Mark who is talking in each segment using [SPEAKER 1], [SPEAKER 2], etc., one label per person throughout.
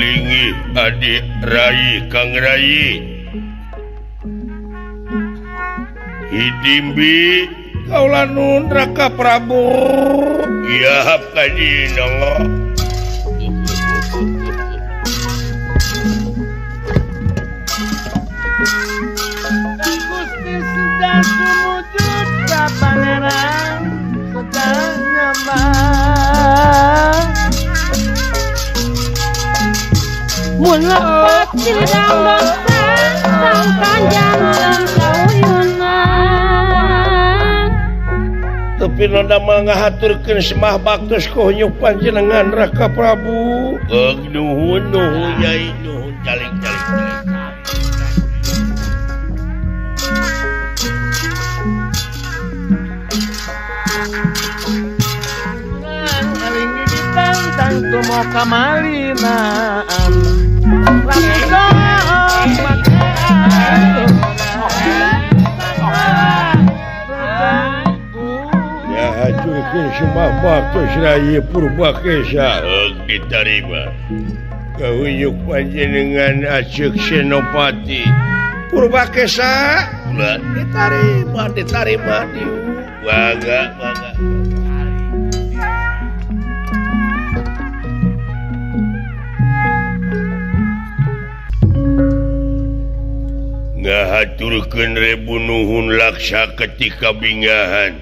[SPEAKER 1] Linggih adik Rai Kang Rai Hidimbi kaula nun Raka Prabu iya kadina
[SPEAKER 2] Gusti sudah sumujud ka pangeran sedang nyaman
[SPEAKER 3] Mun lepat silidang dosa sangkan jangan kauyunan.
[SPEAKER 1] Tapi nonda mah ngahaturkeun semah baktos kunyuk panjenengan Raka Prabu. Nuhun nuhun yai nuhun calik calik calik.
[SPEAKER 2] Eling ditantang tumo kamalinaan lamun
[SPEAKER 1] Ya haturkeun semah baktos Rai Purbakesa diterima. Kahunyuk panjenengan Aceuk Senopati Purbakesa ulah diterima diterima diu. Mangga mangga. Ngahaturkeun rebu nuhun laksa ketika bingahan.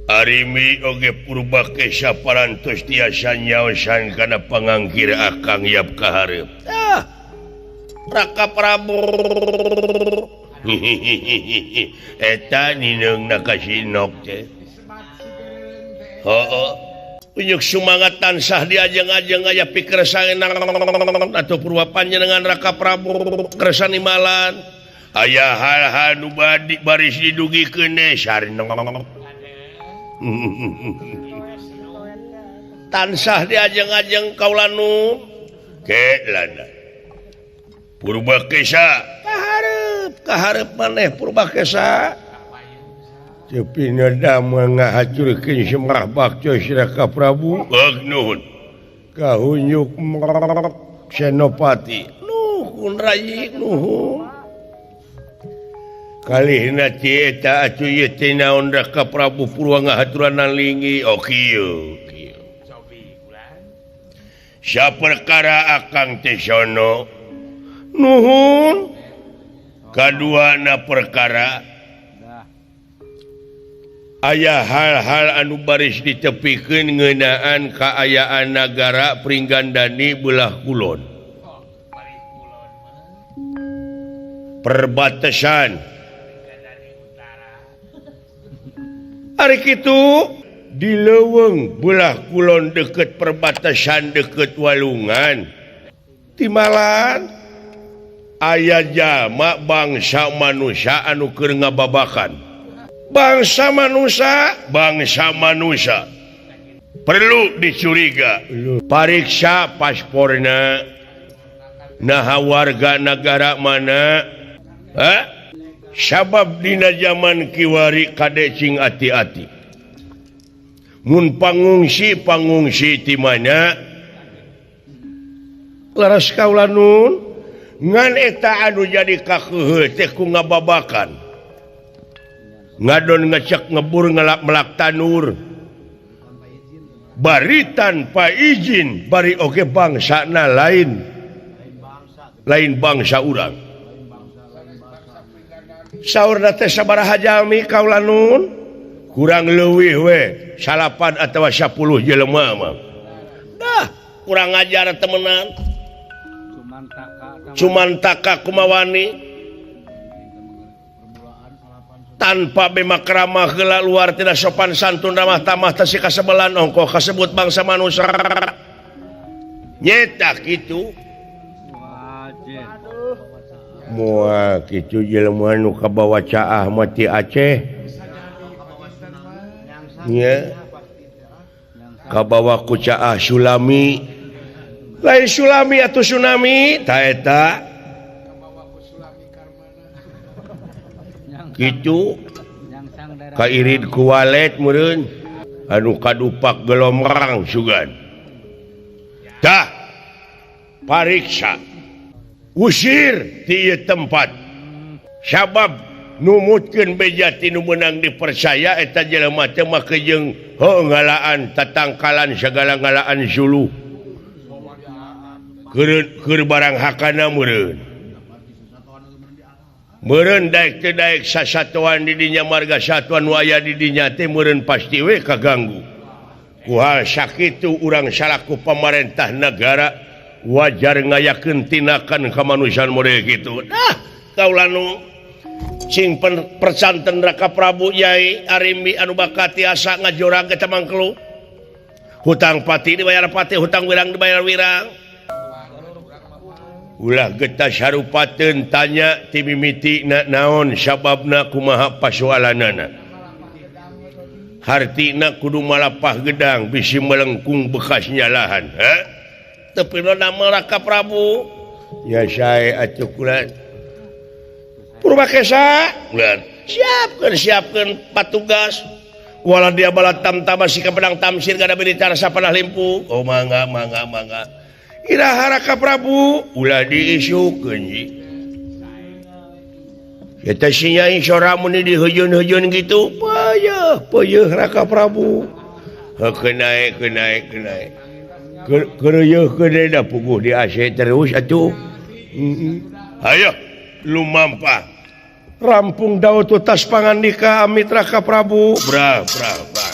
[SPEAKER 1] Arimi oge Purbakesa parantos tiasa nyaosan kana pangangkir akang yap kahareup. Ah, Raka Prabu. Eta nineungna ka sinok teh. Heuh. Unyuk sumangat tansah diajeng-ajeng aya pikersana atau purwa panjenengan Raka Prabu kersa nimalan. Aya hal-hal nu badi baris didugikeun sareng. Tansah diajeng-ajeng kaula nu ke lana. Purbakesa kahareup kahareup maneh Purbakesa. Tepi nada menghancurkeun semah baktos Raka Prabu. Nuhun. Kahunyuk Senopati. Nuhun Rai nuhun. Kalihna ti eta atuh ieu teh naon Raka Prabu Purwa ngahaturanan linggih. Oh kieu kieu. Saperkara akang teh sono. Nuhun. Kaduana perkara aya hal-hal anu baris ditepikeun ngeunaan kaayaan nagara Pringgandani belah kulon. Perbatasan. Ari kitu di leuweung belah kulon deket perbatasan deket Walungan. Timalan aya jalma bangsa manusia anu keur ngababakan. Bangsa manusia perlu dicuriga. Pariksa pasporna naha warga negara mana. Ha? Sabab dina zaman kiwari kade cing ati-ati. Mun pangungsi ti mana? Laras kaula nun ngan eta anu jadi kakeuheuh teh ku ngababakan. Ngadon ngecek ngebur ngelak melak tanur bari tanpa izin bari oge bangsana lain lain bangsa urang. Saurna teh sabaraha jalmi kaula nun kurang leuwih we 8 atawa 10 jelema mah. Dah kurang ajar temenan cuman taka kumawani tanpa bema keramah heula luar tidak sopan santun ramah tamah teu kasebelan ongkoh kasebut bangsa manusia nyeta kitu moal kitu jelema nu kabawa caah mah ti Aceh nya kabawa ku caah Sulami lain Sulami atuh tsunami ta eta kitu kairid ku walet meureun anu kadupak gelomrang sugan. Tah Pariksa. Usir ti ieu tempat. Sabab numutkeun beja ti nu meunang dipercaya eta jelema teh make jeung heuh ngalaan tatangkalan sagala ngalaan suluh. Keur barang hakana meureun. Meureun daek teu daek sasatoan di dinya marga satuan nu aya di dinya teh meureun pasti we kaganggu. Ku hal sakitu urang salaku pamarentah nagara wajar ngayakeun tindakan kamanusiaan model kitu. Dah kaula nu sing percanten Raka Prabu Yai Arimbi anu bakat tiasa ngajorang ke Camangkelu. Hutang pati dibayar pati, hutang wirang dibayar wirang. Ulah getas harupateun tanya ti mimiti na naon sababna kumaha pasoalanana. Hartina kudu malapah gedang bisi melengkung bekas nyalahan. Ha? Teu nama Raka Prabu. Ya sae atuh kula. Purwakesa, siapkan patugas. Wala dia bala tamtama si pedang tamsir gada militer sapanah limpu. Oh mangga mangga mangga. Iraha Raka Prabu ulah diisukeun ji. Eta si Nyai sora mun diheujeun-heujeun kitu, peuyeah peuyeah Raka Prabu. Heuh kenae kenae kenae. Keureuyeah da puguh di AC terus atuh. Hayo lumampah. Rampung daud tas pangandika amit Raka Prabu. Bra bra bra.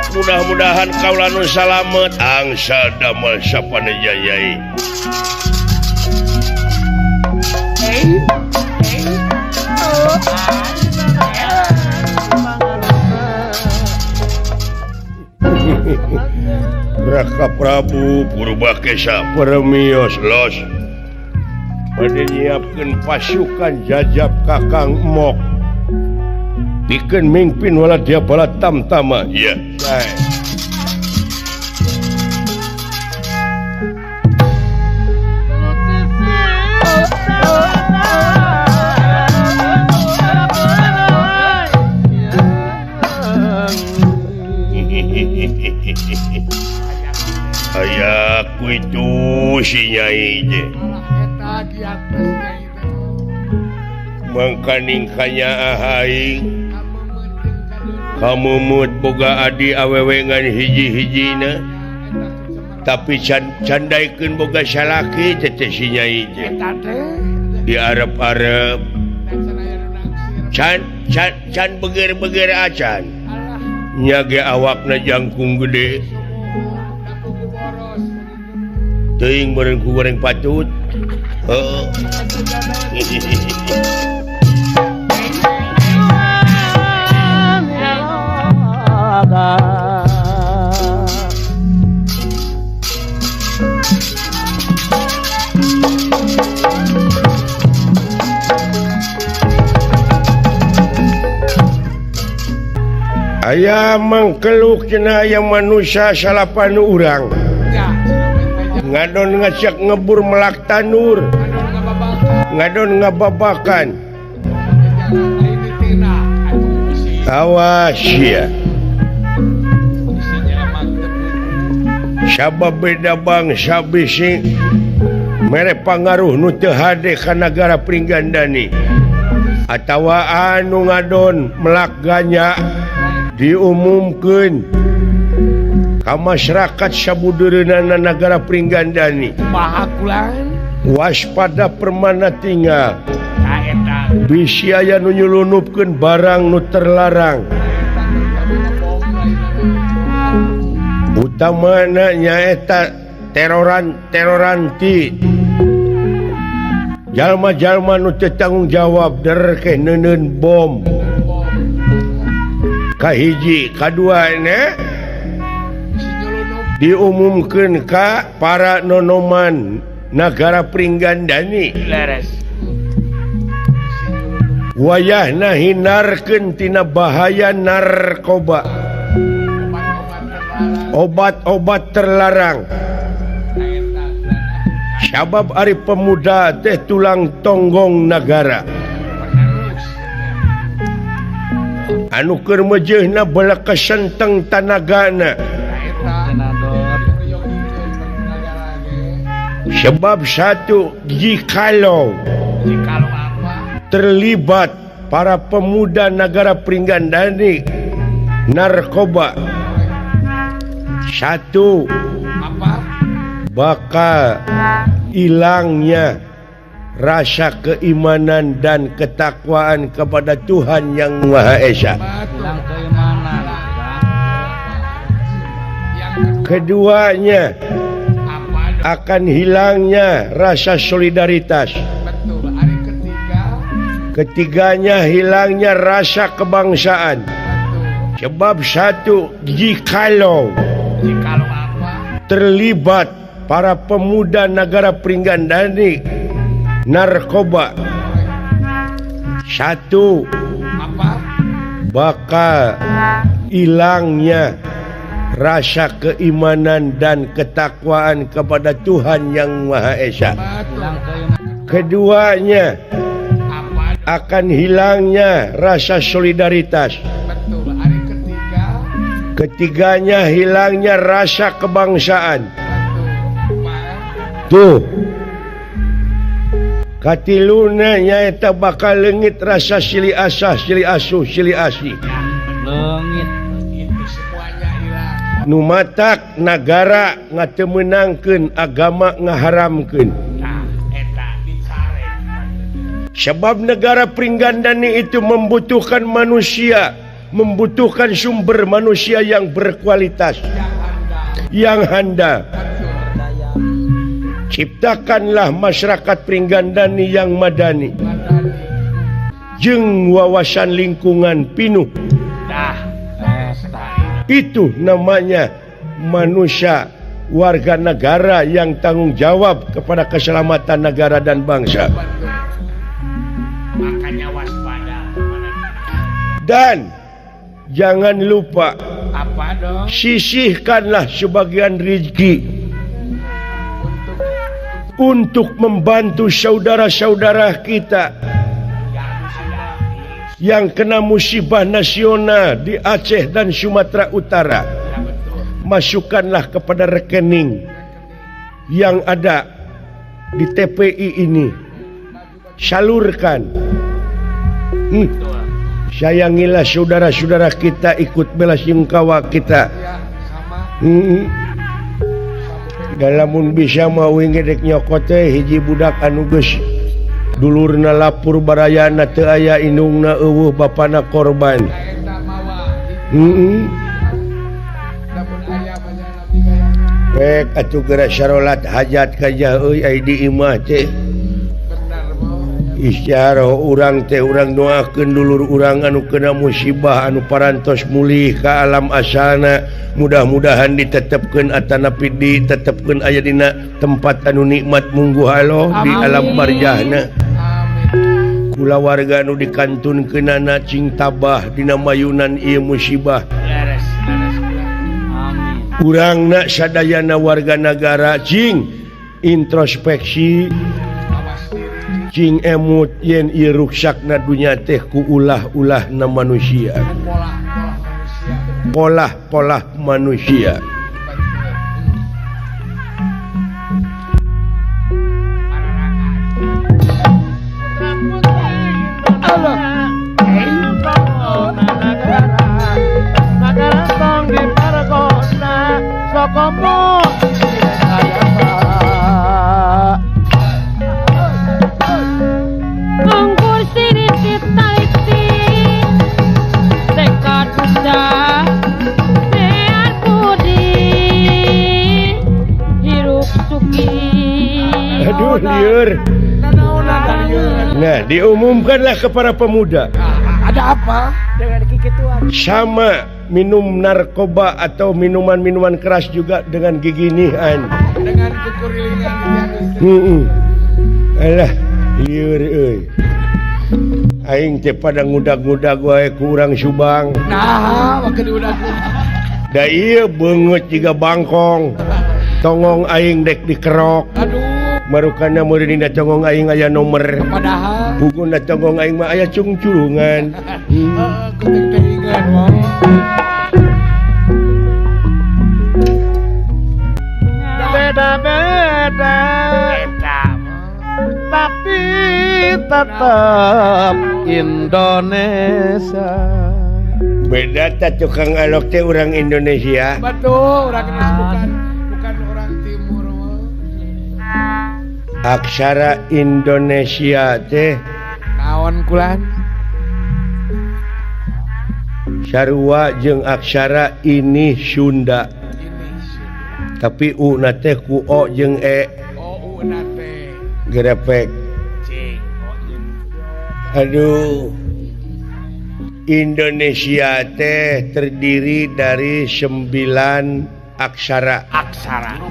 [SPEAKER 1] Mudah-mudahan kaula nu salamet angsa damel sapaneja Yai. Raka Prabu Purbakesa permios los pada nyiapkeun pasukan jajab Kakang Mok pikeun mingpin wala dia bala tamtama. Iya. Ayaku itu si Nyai je. Mangkaning kanyaah aing kamumut boga adi awewe ngan hiji-hijina tapi candaikeun boga salaki teh si Nyai je. Di Arab-Arab can can can beger-beger acan nya ge awakna jangkung gede. Teuing meureun ku goreng patut. Heeh. Aya mangkeluk cenah aya manusia salapan urang. Ngadon ngacak ngebur melak tanur, ngadon ngababakan. Awas ya. Sabab beda bangsa bisi mere pangaruh nu teu hade ka nagara Pringgandani atawa anu ngadon melak ganya diumumkeun ka masyarakat sabudereunana nagara Pringgandani. Waspada permana tinggal. Bisi aya nu nyulunupkeun barang nu terlarang. Utamana nyaeta teroran ti jalma-jalma nu teu tanggung jawab derkeh neuneun bom. Kahiji, kadua ne diumumkeun ka para nonoman nagara Pringgandani. Wayahna hinarkeun tina bahaya narkoba, obat-obat terlarang. Sabab ari pemuda teh tulang tonggong nagara. Anu keur meujeuhna belek senteng tanagana. Sebab satu, jikalau terlibat para pemuda negara Pringgandani narkoba, satu, bakal hilangnya rasa keimanan dan ketakwaan kepada Tuhan Yang Maha Esa. Keduanya, akan hilangnya rasa solidaritas. Ketiganya, hilangnya rasa kebangsaan. Sebab satu, jikalau terlibat para pemuda negara Pringgandani narkoba, satu, bakal hilangnya rasa keimanan dan ketakwaan kepada Tuhan Yang Maha Esa. Keduanya, akan hilangnya rasa solidaritas. Ketiganya, hilangnya rasa kebangsaan. Tuh, katiluna nyaeta bakal leungit rasa silih asah, silih asuh, silih asih. Nu matak nagara ngatemeunangkeun agama ngaharamkeun. Sebab negara Pringgandani itu membutuhkan manusia, membutuhkan sumber manusia yang berkualitas, yang handal. Ciptakanlah masyarakat Pringgandani yang madani, jeung wawasan lingkungan pinuh. Itu namanya manusia warga negara yang tanggung jawab kepada keselamatan negara dan bangsa. Dan jangan lupa, sisihkanlah sebagian rezeki untuk membantu saudara-saudara kita yang kena musibah nasional di Aceh dan Sumatera Utara. Masukkanlah kepada rekening yang ada di TPI ini. Salurkan. Sayangilah saudara-saudara kita, ikut bela sungkawa kita. Dalamun bisa mau ngedek nyokot teh hiji budak anu geus dulurna lapur barayana teu aya, indungna eueuh, bapana korban. Pek atuh geura sarolat hajat kajah euy ai di imah teh. Isyarah urang teh urang doakeun dulur urang anu kena musibah anu parantos mulih ka alam asalna, mudah-mudahan ditetepkeun atanapi ditetepkeun aya dina tempat anu nikmat mungguh Allah di alam barjahna. Kulawarga anu dikantunkeunana cing tabah dina mayunan ieu musibah. Urangna sadayana warga nagara cing introspeksi, cing emut yen ieu ruksakna dunya teh ku ulah-ulahna manusia, polah-polah manusia. Aduh liur. Nah, diumumkanlah kepada pemuda.
[SPEAKER 2] Ada apa?
[SPEAKER 1] Sama minum narkoba atau minuman-minuman keras juga dengan giginihan.
[SPEAKER 2] Dengan kukurilingan.
[SPEAKER 1] Alah, liur euy. Aing teh pada ngudag-ngudag wae ku urang Subang.
[SPEAKER 2] Nah, make diudag-udag.
[SPEAKER 1] Da ieu beungeut jiga bangkong. Tongong aing dek dikerok.
[SPEAKER 2] Aduh.
[SPEAKER 1] Marukana meureun dina tongong aing aya nomor.
[SPEAKER 2] Padahal
[SPEAKER 1] puguna tongong aing mah aya cungcurungan.
[SPEAKER 2] Heeh, kuting teuing. Keren wong.
[SPEAKER 4] Beda-beda tapi tetap Indonesia.
[SPEAKER 1] Beda tak tukang alok teh orang Indonesia.
[SPEAKER 2] Betul, orang Indonesia bukan orang Timur.
[SPEAKER 1] Aksara Indonesia teh
[SPEAKER 2] naon kulan?
[SPEAKER 1] Sarua jeung aksara ini Sunda. Tapi U na teh ku O jeung E.
[SPEAKER 2] O U na teh.
[SPEAKER 1] Gerepek.
[SPEAKER 2] Cing.
[SPEAKER 1] Aduh. Indonesia teh terdiri dari 9 aksara.
[SPEAKER 2] Aksara.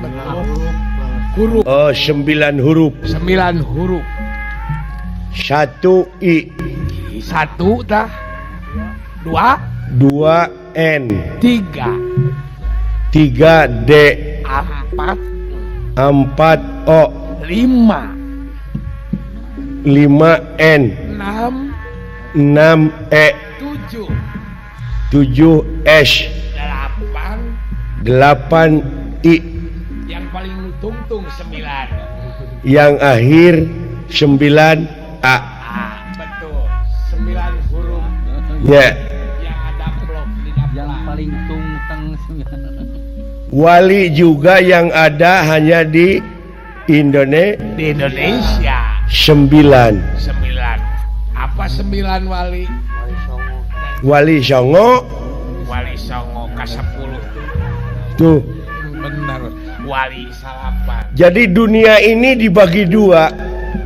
[SPEAKER 2] Huruf.
[SPEAKER 1] Oh, 9 huruf.
[SPEAKER 2] 9 huruf.
[SPEAKER 1] 1 I.
[SPEAKER 2] 1 tah. 2.
[SPEAKER 1] 2 N.
[SPEAKER 2] 3.
[SPEAKER 1] 3 D.
[SPEAKER 2] 4.
[SPEAKER 1] 4 O.
[SPEAKER 2] 5.
[SPEAKER 1] 5 N.
[SPEAKER 2] 6.
[SPEAKER 1] 6 E.
[SPEAKER 2] 7.
[SPEAKER 1] 7 S.
[SPEAKER 2] 8.
[SPEAKER 1] 8 I.
[SPEAKER 2] Yang paling tungtung 9.
[SPEAKER 1] Yang akhir 9 A.
[SPEAKER 2] A, betul. 9 huruf.
[SPEAKER 1] Ya.
[SPEAKER 2] Yang ada blok di dalam.
[SPEAKER 5] Yang paling tungteng 9.
[SPEAKER 1] Wali juga yang ada hanya di Indonesia.
[SPEAKER 2] Di Indonesia.
[SPEAKER 1] 9.
[SPEAKER 2] 9. Apa 9 wali?
[SPEAKER 1] Wali Songo.
[SPEAKER 2] Wali Songo ke 10
[SPEAKER 1] tuh.
[SPEAKER 2] Bener. Wali salapan.
[SPEAKER 1] Jadi dunia ini dibagi dua.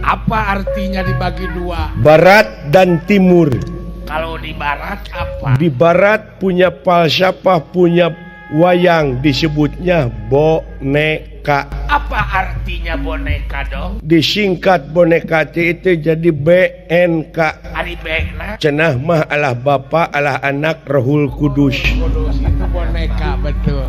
[SPEAKER 2] Apa artinya dibagi dua?
[SPEAKER 1] Barat dan timur.
[SPEAKER 2] Kalau di barat apa?
[SPEAKER 1] Di barat punya falsafah, punya wayang, disebutnya boneka.
[SPEAKER 2] Apa artinya boneka dong?
[SPEAKER 1] Disingkat boneka itu jadi BNK.
[SPEAKER 2] Ari BNK.
[SPEAKER 1] Cenah mah Allah Bapa, Allah Anak, Rohul Kudus.
[SPEAKER 2] Kudus itu boneka, betul.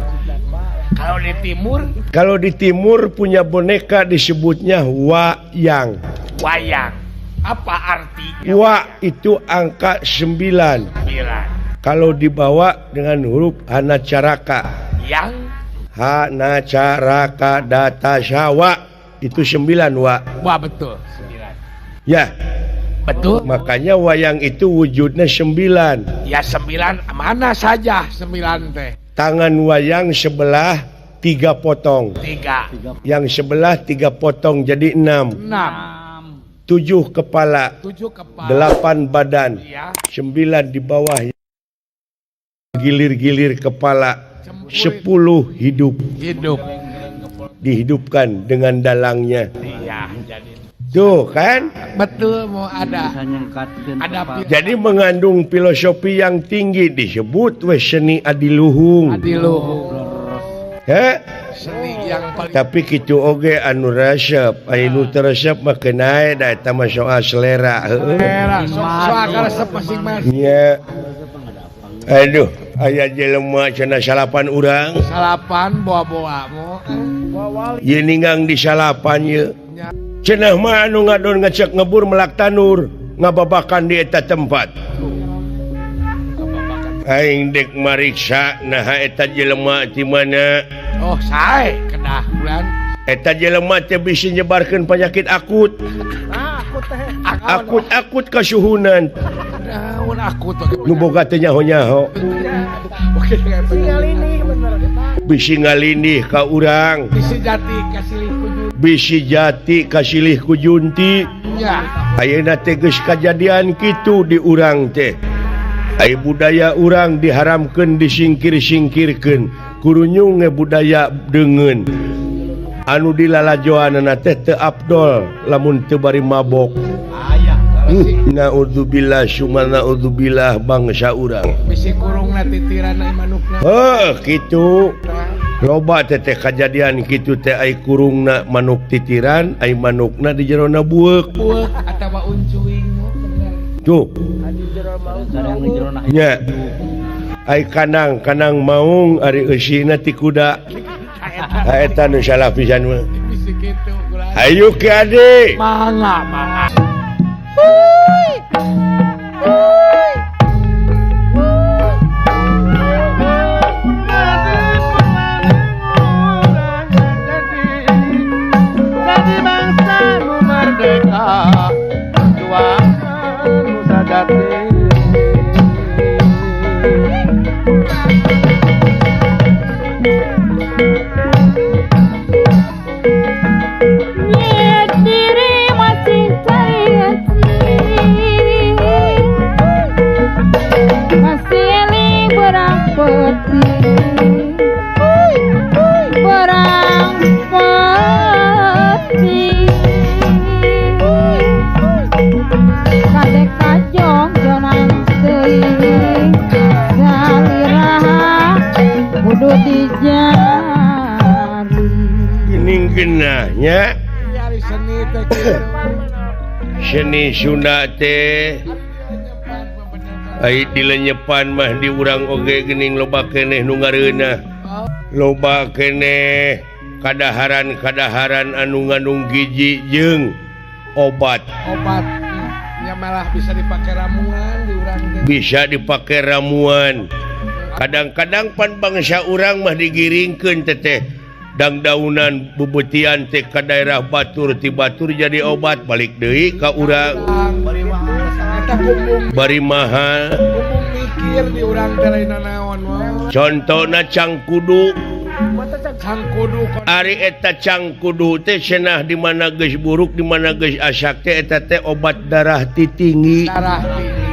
[SPEAKER 2] Kalau di timur?
[SPEAKER 1] Kalau di timur punya boneka disebutnya wayang.
[SPEAKER 2] Wayang. Apa artinya?
[SPEAKER 1] Wa itu angka 9.
[SPEAKER 2] 9.
[SPEAKER 1] Kalau dibawa dengan huruf Hanacaraka.
[SPEAKER 2] Yang
[SPEAKER 1] Hanacaraka data syawa itu 9 wa.
[SPEAKER 2] Wah, betul, 9.
[SPEAKER 1] Ya.
[SPEAKER 2] Betul.
[SPEAKER 1] Makanya wayang itu wujudnya 9.
[SPEAKER 2] Ya 9 mana saja 9 teh.
[SPEAKER 1] Tangan wayang sebelah 3 potong.
[SPEAKER 2] 3.
[SPEAKER 1] Yang sebelah 3 potong jadi 6.
[SPEAKER 2] 6.
[SPEAKER 1] 7 kepala.
[SPEAKER 2] 7 kepala.
[SPEAKER 1] 8 badan.
[SPEAKER 2] Ya.
[SPEAKER 1] 9 di bawah. Gilir-gilir kepala. 10 hidup.
[SPEAKER 2] Hidup.
[SPEAKER 1] Dihidupkan dengan dalangnya.
[SPEAKER 2] Iya, jadi.
[SPEAKER 1] Tuh kan?
[SPEAKER 2] Betul, mau ada. Ada.
[SPEAKER 1] Jadi mengandung filosofi yang tinggi disebut weh seni adiluhung.
[SPEAKER 2] Adiluhung.
[SPEAKER 1] He?
[SPEAKER 2] Seni yang paling.
[SPEAKER 1] Tapi kitu oge anu resep, anu teu resep mah keun da eta mah soal selera.
[SPEAKER 2] Selera, soal resep masing-masing.
[SPEAKER 1] Nya. Aduh, aya jelema cenah salapan urang.
[SPEAKER 2] Salapan boa-boa mo.
[SPEAKER 1] Ieu ninggang di salapan ieu. Cenah mah anu ngadon ngecek ngebur melak tanur, ngababakan di eta tempat. Aing dek mariksa naha eta jelema ti mana.
[SPEAKER 2] Oh, sae kedah bulan.
[SPEAKER 1] Eta jelema teh bisi nyebarkeun penyakit akut. Akut-akut kasuhunan.
[SPEAKER 2] Naon akut
[SPEAKER 1] nu boga teh nyaho-nyaho. Bisi ngalindih ka urang.
[SPEAKER 2] Bisi jati kasilih ku junti.
[SPEAKER 1] Bisi jati kasilih ku junti.
[SPEAKER 2] Ya.
[SPEAKER 1] Ayeuna teh geus kajadian kitu di urang teh. Ai budaya urang diharamkeun disingkir-singkirkeun. Kurunyung ge budaya deungeun. Anu dilalajoanana teh teu abdol lamun teu bari mabok. Naudzubillah summa naudzubillah bangsa urang.
[SPEAKER 2] Bisi kurungna titiran ai manukna.
[SPEAKER 1] Heuh kitu. Loba teh teh kajadian kitu teh ai kurungna manuk titiran, ai manukna di jerona bueuk.
[SPEAKER 2] Bueuk atawa uncuing bener.
[SPEAKER 1] Tuh. Nya. Ai kanang maung ari eusina ti kuda. Eta nu salah pisan mah.
[SPEAKER 2] Bisi kitu ulah.
[SPEAKER 1] Ayo Ki Ade.
[SPEAKER 2] Mangga, mangga.
[SPEAKER 3] Hui! Hui! Hui!
[SPEAKER 2] Perjuangan nu sajati.
[SPEAKER 3] Nyet diri masih cari hati, masih eling berang peti, berang peti. Kadek kajong jonan teuing, saliraha kudu dijari.
[SPEAKER 1] Geuning geunahnya
[SPEAKER 2] Ari seni teh kitu.
[SPEAKER 1] Seni Sunda teh ai dilenyepan mah di urang oge geuning loba keneh nu ngareunah. Loba keneh kadaharan-kadaharan anu ngandung gizi jeung obat.
[SPEAKER 2] Obat nya malah bisa dipake ramuan di urang teh.
[SPEAKER 1] Bisa dipake ramuan. Kadang-kadang pan bangsa urang mah digiringkeun teteh dangdaunan bubutian teh ka daerah batur ti batur jadi obat balik deui ka urang.
[SPEAKER 2] Eta kumbung
[SPEAKER 1] Bari mahal.
[SPEAKER 2] kumbung mikir di urang teh lain naon mah.
[SPEAKER 1] Contona cangkudu.
[SPEAKER 2] Cangkudu
[SPEAKER 1] Ari eta cangkudu teh cenah di mana geus buruk di mana geus asak teh eta teh obat darah ti tinggi.
[SPEAKER 2] Darah tinggi.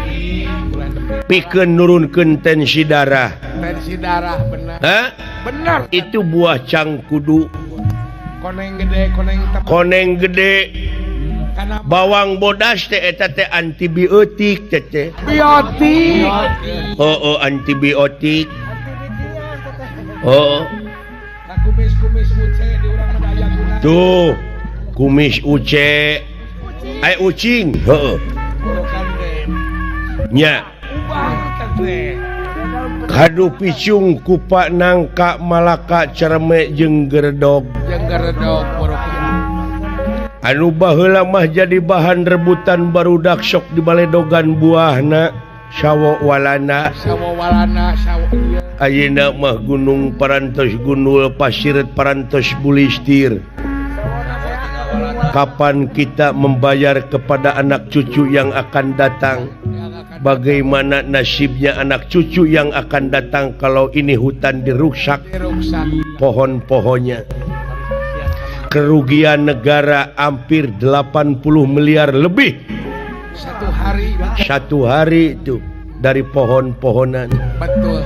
[SPEAKER 1] Pikeun nurunkeun tensi darah.
[SPEAKER 2] Tensi darah benar.
[SPEAKER 1] Hah?
[SPEAKER 2] Benar.
[SPEAKER 1] Itu buah cangkudu.
[SPEAKER 2] Koneng gede, koneng tebal.
[SPEAKER 1] Koneng gede.
[SPEAKER 2] Kana
[SPEAKER 1] Bawang bodas teh eta teh antibiotik teh teh.
[SPEAKER 2] Biotik.
[SPEAKER 1] Oh, antibiotik. Oh.
[SPEAKER 2] Nah, kumis-kumis uce di urang mah aya guna.
[SPEAKER 1] Tuh, kumis uce. Ai ucing, heeh.
[SPEAKER 2] Borokan teh.
[SPEAKER 1] Nya.
[SPEAKER 2] Ubah teh.
[SPEAKER 1] Kadu picung kupa nangka malaka cereme jeung geredog.
[SPEAKER 2] Jeung geredog borokan.
[SPEAKER 1] Anu baheula mah jadi bahan rebutan barudak sok dibaledogan buahna sawo walana.
[SPEAKER 2] Sawo walana sawo ieu.
[SPEAKER 1] Ayeuna mah gunung parantos gundul pasir parantos bulistir. Kapan kita membayar kepada anak cucu yang akan datang? Bagaimana nasibnya anak cucu yang akan datang kalau ini hutan dirusak pohon-pohonnya? Kerugian negara hampir 80 miliar lebih
[SPEAKER 2] satu hari,
[SPEAKER 1] satu hari itu dari pohon-pohonan.
[SPEAKER 2] Betul.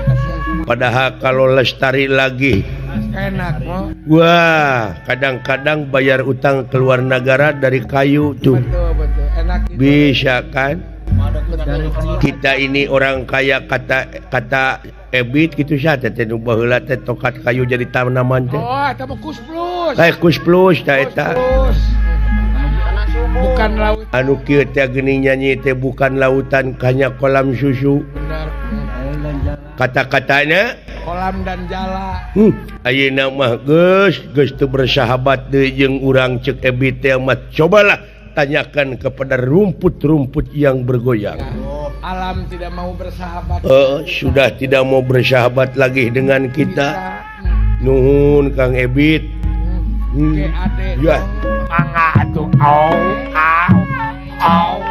[SPEAKER 1] Padahal kalau lestari lagi
[SPEAKER 2] enak, mo.
[SPEAKER 1] Wah, kadang-kadang bayar utang keluar negara dari kayu tuh.
[SPEAKER 2] Betul, betul. Enak gitu.
[SPEAKER 1] Bisa kan? Kita ini orang kaya kata Ebit gitu sah teh nu baheula teh tokat kayu jadi tanaman teh.
[SPEAKER 2] Oh, eta mah kus plus.
[SPEAKER 1] Kayak kus plus tah eta.
[SPEAKER 2] Bukan laut.
[SPEAKER 1] Anu kieu teh geuning nyanyi teh bukan lautan kanya kolam susu.
[SPEAKER 2] Benar.
[SPEAKER 1] Kata-katanya
[SPEAKER 2] kolam dan jala.
[SPEAKER 1] Ayeuna mah geus geus teu bersahabat deui jeung urang ceuk Ebit teh mah cobalah tanyakan kepada rumput-rumput yang bergoyang.
[SPEAKER 2] Ya, alam tidak mau bersahabat.
[SPEAKER 1] Sudah tidak mau bersahabat lagi dengan kita. Nuhun Kang Ebit. Ya.
[SPEAKER 2] Mangga atuh. Au au au.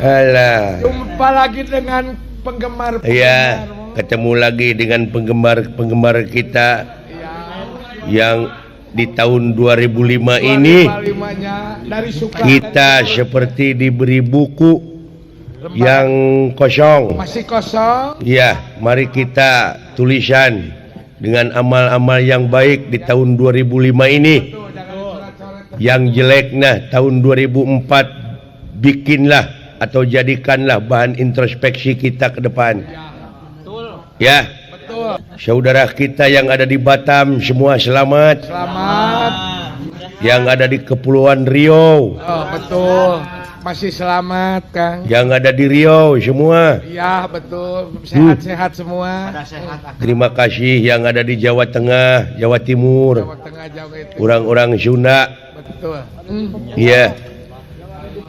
[SPEAKER 1] Alah.
[SPEAKER 2] Jumpa lagi dengan penggemar.
[SPEAKER 1] Iya, ketemu lagi dengan penggemar-penggemar kita
[SPEAKER 2] ya,
[SPEAKER 1] yang di tahun 2005 ini
[SPEAKER 2] dari suka,
[SPEAKER 1] kita
[SPEAKER 2] dari
[SPEAKER 1] seperti diberi buku
[SPEAKER 2] lembar
[SPEAKER 1] yang kosong.
[SPEAKER 2] Masih kosong.
[SPEAKER 1] Iya, mari kita tulisan dengan amal-amal yang baik di tahun 2005 ini.
[SPEAKER 2] Betul, jangan
[SPEAKER 1] Yang jelek nah tahun 2004 bikinlah atau jadikanlah bahan introspeksi kita ke depan. Ya,
[SPEAKER 2] betul.
[SPEAKER 1] Saudara kita yang ada di Batam semua selamat.
[SPEAKER 2] Selamat.
[SPEAKER 1] Yang ada di Kepulauan Riau.
[SPEAKER 2] Oh, betul. Masih selamat, Kang.
[SPEAKER 1] Yang ada di Riau semua.
[SPEAKER 2] Iya, betul. Sehat-sehat semua.
[SPEAKER 1] Terima kasih yang ada di Jawa Tengah, Jawa Timur.
[SPEAKER 2] Jawa Tengah, Jawa Timur.
[SPEAKER 1] Orang-orang Sunda.
[SPEAKER 2] Betul.
[SPEAKER 1] Iya.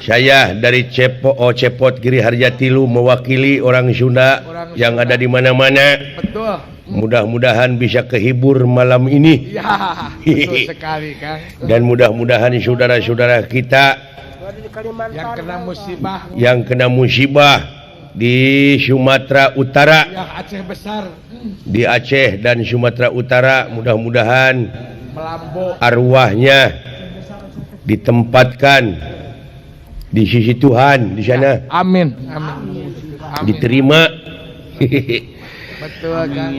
[SPEAKER 1] Saya dari Cepot Giri Harjatilu mewakili orang Sunda
[SPEAKER 2] orang
[SPEAKER 1] yang
[SPEAKER 2] Sunda
[SPEAKER 1] ada di mana-mana.
[SPEAKER 2] Betul.
[SPEAKER 1] Mudah-mudahan bisa kehibur malam ini.
[SPEAKER 2] Ya, betul sekali, Kang.
[SPEAKER 1] Dan mudah-mudahan saudara-saudara kita yang kena musibah di Sumatera Utara,
[SPEAKER 2] ya, Aceh besar,
[SPEAKER 1] di Aceh dan Sumatera Utara, mudah-mudahan arwahnya ditempatkan di sisi Tuhan di sana.
[SPEAKER 2] Ya, amin. Amin. Amin.
[SPEAKER 1] Diterima.
[SPEAKER 2] Betul, Kang.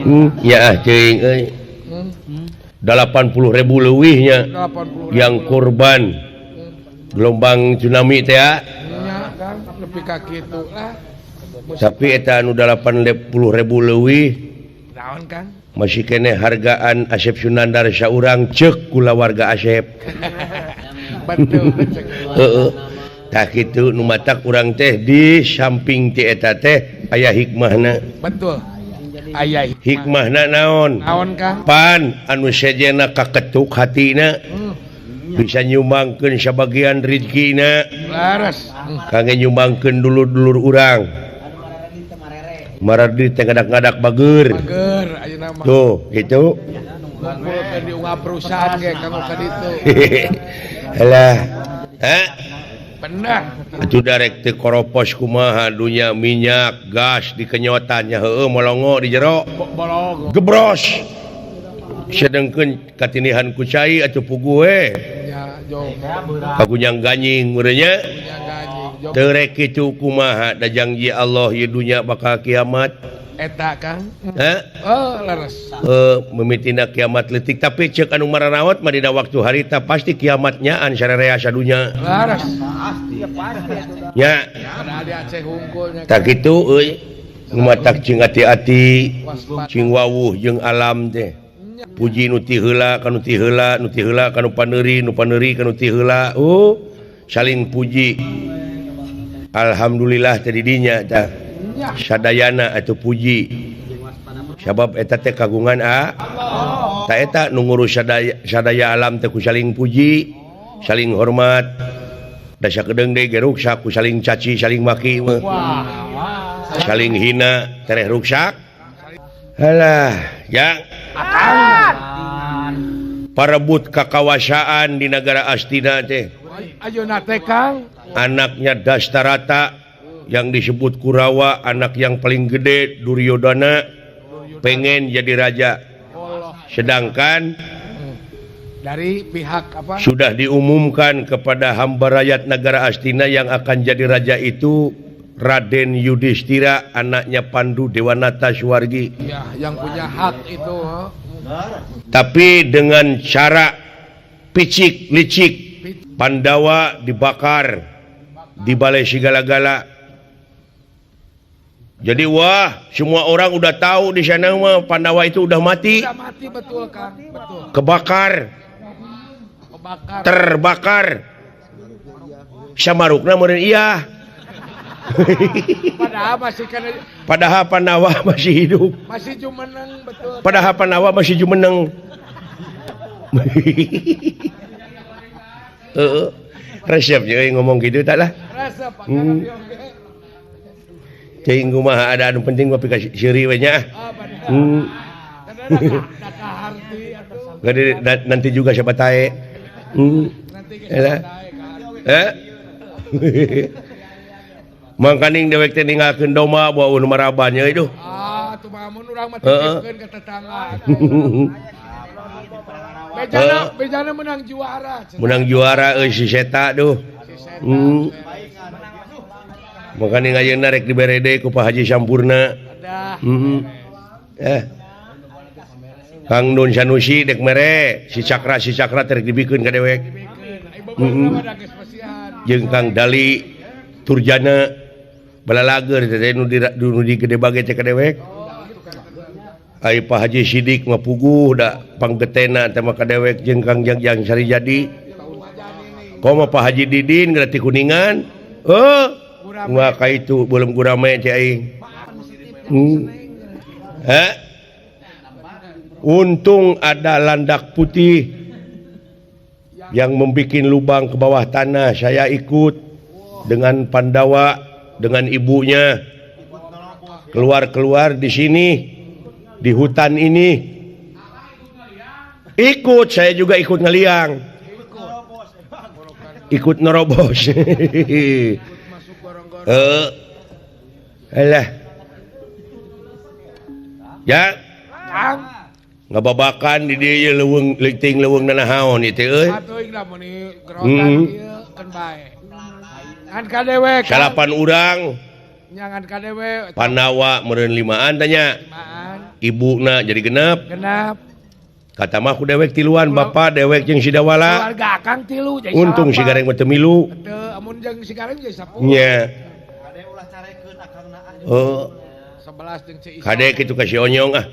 [SPEAKER 1] Ya, ceuing euy. 80.000 leuwihnya yang korban gelombang tsunami teh ya.
[SPEAKER 2] Kang, lebih ka kitu lah.
[SPEAKER 1] Tapi eta anu 80.000 leuwih
[SPEAKER 2] naon, Kang?
[SPEAKER 1] Masih keneh hargaan Asep Sunandar saurang ceuk kulawarga Asep.
[SPEAKER 2] Betul.
[SPEAKER 1] Heeh. Tah kitu nu matak urang teh di samping ti eta teh aya hikmahna.
[SPEAKER 2] Betul. Aya
[SPEAKER 1] hikmahna naon?
[SPEAKER 2] Naon, Kang?
[SPEAKER 1] Pan anu sejena kaketuk hatina bisa nyumbangkeun sabagian rezekina.
[SPEAKER 2] Laras.
[SPEAKER 1] Kangge nyumbangkeun dulur-dulur urang. Maradi teh ngadak-ngadak bager.
[SPEAKER 2] Bager ayeuna mah.
[SPEAKER 1] Tuh, gitu.
[SPEAKER 2] Ngumpulkeun di ungap perusahaan ge kanggo ka ditu.
[SPEAKER 1] Halah. Hah?
[SPEAKER 2] Benar.
[SPEAKER 1] Atuh darek teu koropos kumaha dunya minyak, gas dikenyotannya heueuh molongo di jero.
[SPEAKER 2] Bolongo.
[SPEAKER 1] Gebros. Sedengkeun katinihan ku cai atuh puguh we.
[SPEAKER 2] Ya, jauh.
[SPEAKER 1] Kagunyang ganying meureunnya. Teu rek kitu kumaha da janji Allah ieu dunya bakal kiamat.
[SPEAKER 2] Eta, Kang.
[SPEAKER 1] Hah?
[SPEAKER 2] Oh, leres.
[SPEAKER 1] Mimitina kiamat leutik tapi ceuk anu mararawat mah dina waktu harita pasti kiamatnya an sararea sadunya.
[SPEAKER 2] Leres.
[SPEAKER 1] Nya.
[SPEAKER 2] Padahal di Aceh hungkulnya.
[SPEAKER 1] Tah kitu euy. Nu matak cing ati-ati, cing wawuh jeung alam teh. Puji nu ti heula ka nu ti heula, nu ti heula ka nu paneuri, nu paneuri ka nu ti heula. Oh, saling puji. Alhamdulillah teh di dinya tah. Sadayana atau puji sabab eta teh kagungan a ta eta nu ngurus sadaya alam teh ku saling puji, saling hormat. Da sakedeung deui ge ruksak ku saling caci, saling maki mah. Saling hina tereh ruksak. Halah, ya. Parebut kakawasaan di negara Astina teh.
[SPEAKER 2] Ayeuna teh, Kang.
[SPEAKER 1] Anaknya Dastarata yang disebut Kurawa, anak yang paling gede Duryodhana pengen jadi raja. Sedangkan
[SPEAKER 2] dari pihak apa?
[SPEAKER 1] Sudah diumumkan kepada hamba rakyat negara Astina yang akan jadi raja itu Raden Yudhistira, anaknya Pandu Dewanata Suwargi.
[SPEAKER 2] Ya, yang punya hak itu.
[SPEAKER 1] Tapi dengan cara picik licik, Pandawa dibakar di balai segala-gala. Jadi wah, semua orang udah tahu di sana mah Pandawa itu udah mati.
[SPEAKER 2] Udah mati, betul, Kang. Betul.
[SPEAKER 1] Kebakar.
[SPEAKER 2] Kebakar.
[SPEAKER 1] Terbakar. Samarukna meureun iya.
[SPEAKER 2] Padahal masih kan,
[SPEAKER 1] padahal Pandawa masih hidup.
[SPEAKER 2] Masih jumeneng, betul.
[SPEAKER 1] Padahal Pandawa masih jumeneng. Heeh. Resep euy ngomong gitu tak lah.
[SPEAKER 2] Resep.
[SPEAKER 1] Cing kumaha ada anu penting mah pika seuri we nya. Nanti juga siapa tae. Mangkaning dewek teh ninggalkeun domba bau nu maraban nya itu.
[SPEAKER 2] Ah, tuh mah mun urang mah titipkeun ka tetangga. Bejana, bejana menang juara.
[SPEAKER 1] Menang juara euy si Seta duh. Mangkaning ayeuna rek dibere deui ku Pak Haji Sampurna. Kang Nun Sanusi dek mere si Cakra teh rek dibikeun ka dewek. Jeung Kang Dali Turjana balalager teh nu di gede bage teh ka dewek. Ai Pak Haji Sidik mah puguh da panggetena teh mah ka dewek jeung Kang Jangjang Sarijadi. Komo Pak Haji Didin geura ti Kuningan. Heuh. Wah ka itu belum gurame teh aing. Heh. Untung ada landak putih yang membikin lubang ke bawah tanah. Saya ikut dengan Pandawa, dengan ibunya. Keluar-keluar di sini, di hutan ini. Ikut, saya juga ikut ngeliang. Ikut nerobos. Alah. Ya. Ngababakan di dieu leuweung leuting leuweung nanahaon ieu teh euy.
[SPEAKER 2] Atuh lah meuni gerotan ieu keun bae. Ngan ka dewek.
[SPEAKER 1] Salapan urang.
[SPEAKER 2] Nya ngan ka dewe.
[SPEAKER 1] Pandawa meureun limaan tanya.
[SPEAKER 2] Limaan.
[SPEAKER 1] Ibuna jadi genep.
[SPEAKER 2] Genep.
[SPEAKER 1] Kata mah ku dewek tiluan, bapak dewek jeung si Dawala.
[SPEAKER 2] Keluarga akang tilu jadi.
[SPEAKER 1] Untung si Gareng mah teu milu.
[SPEAKER 2] Teu, amun jeung si Gareng jadi 10.
[SPEAKER 1] Nya.
[SPEAKER 4] Kade ulah carekeun akangna ah.
[SPEAKER 1] Heuh.
[SPEAKER 2] 11 jeung si Isa.
[SPEAKER 1] Kade kitu ka si Onyong ah.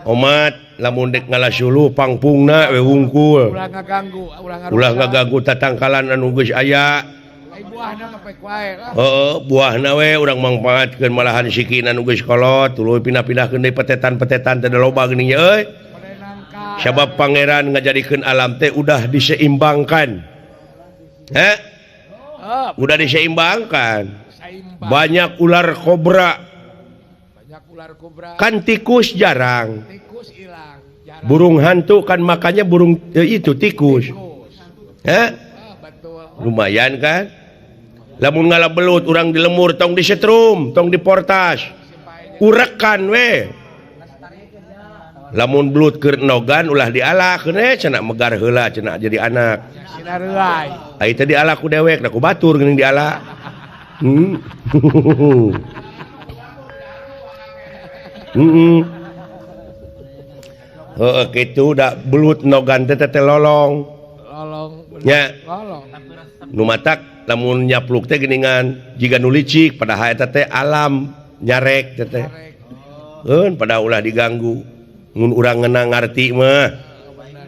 [SPEAKER 1] Omat lamun dek ngalasuluh pangpungna we wungkul.
[SPEAKER 2] Ulah ngaganggu,
[SPEAKER 1] ulah ngaganggu tatangkalan anu geus aya.
[SPEAKER 2] Buahna mah pek wae lah.
[SPEAKER 1] Heeh, buahna we urang mangpaatkeun malahan sikina anu geus kolot tuluy pindah-pindahkeun deui petetan-petetan teh loba geuning euy. Sabab pangeran ngajadikeun alam teh udah diseimbangkan. Heh? Udah diseimbangkan. Banyak ular kobra.
[SPEAKER 2] Banyak ular kobra.
[SPEAKER 1] Kan tikus jarang.
[SPEAKER 2] Tikus hilang.
[SPEAKER 1] Burung hantu kan makannya burung itu tikus. Heh? Lumayan kan? Lamun ngala belut urang di lemur tong disetrum, tong diportas. Urekan we. Lamun belut keur nogan ulah dialak keun cenah megar heula cenah jadi anak. Ai teh dialak ku dewek da ku batur geuning dialak. Heeh kitu da belut nogan teh teh lolong.
[SPEAKER 2] Lolong.
[SPEAKER 1] Nya.
[SPEAKER 2] Lolong.
[SPEAKER 1] Nu matak lamun nyapluk teh geuningan jiga nu licik padahal eta teh alam nyarek teh teh. Eun pada ulah diganggu. Mun urang ngeunang ngarti mah.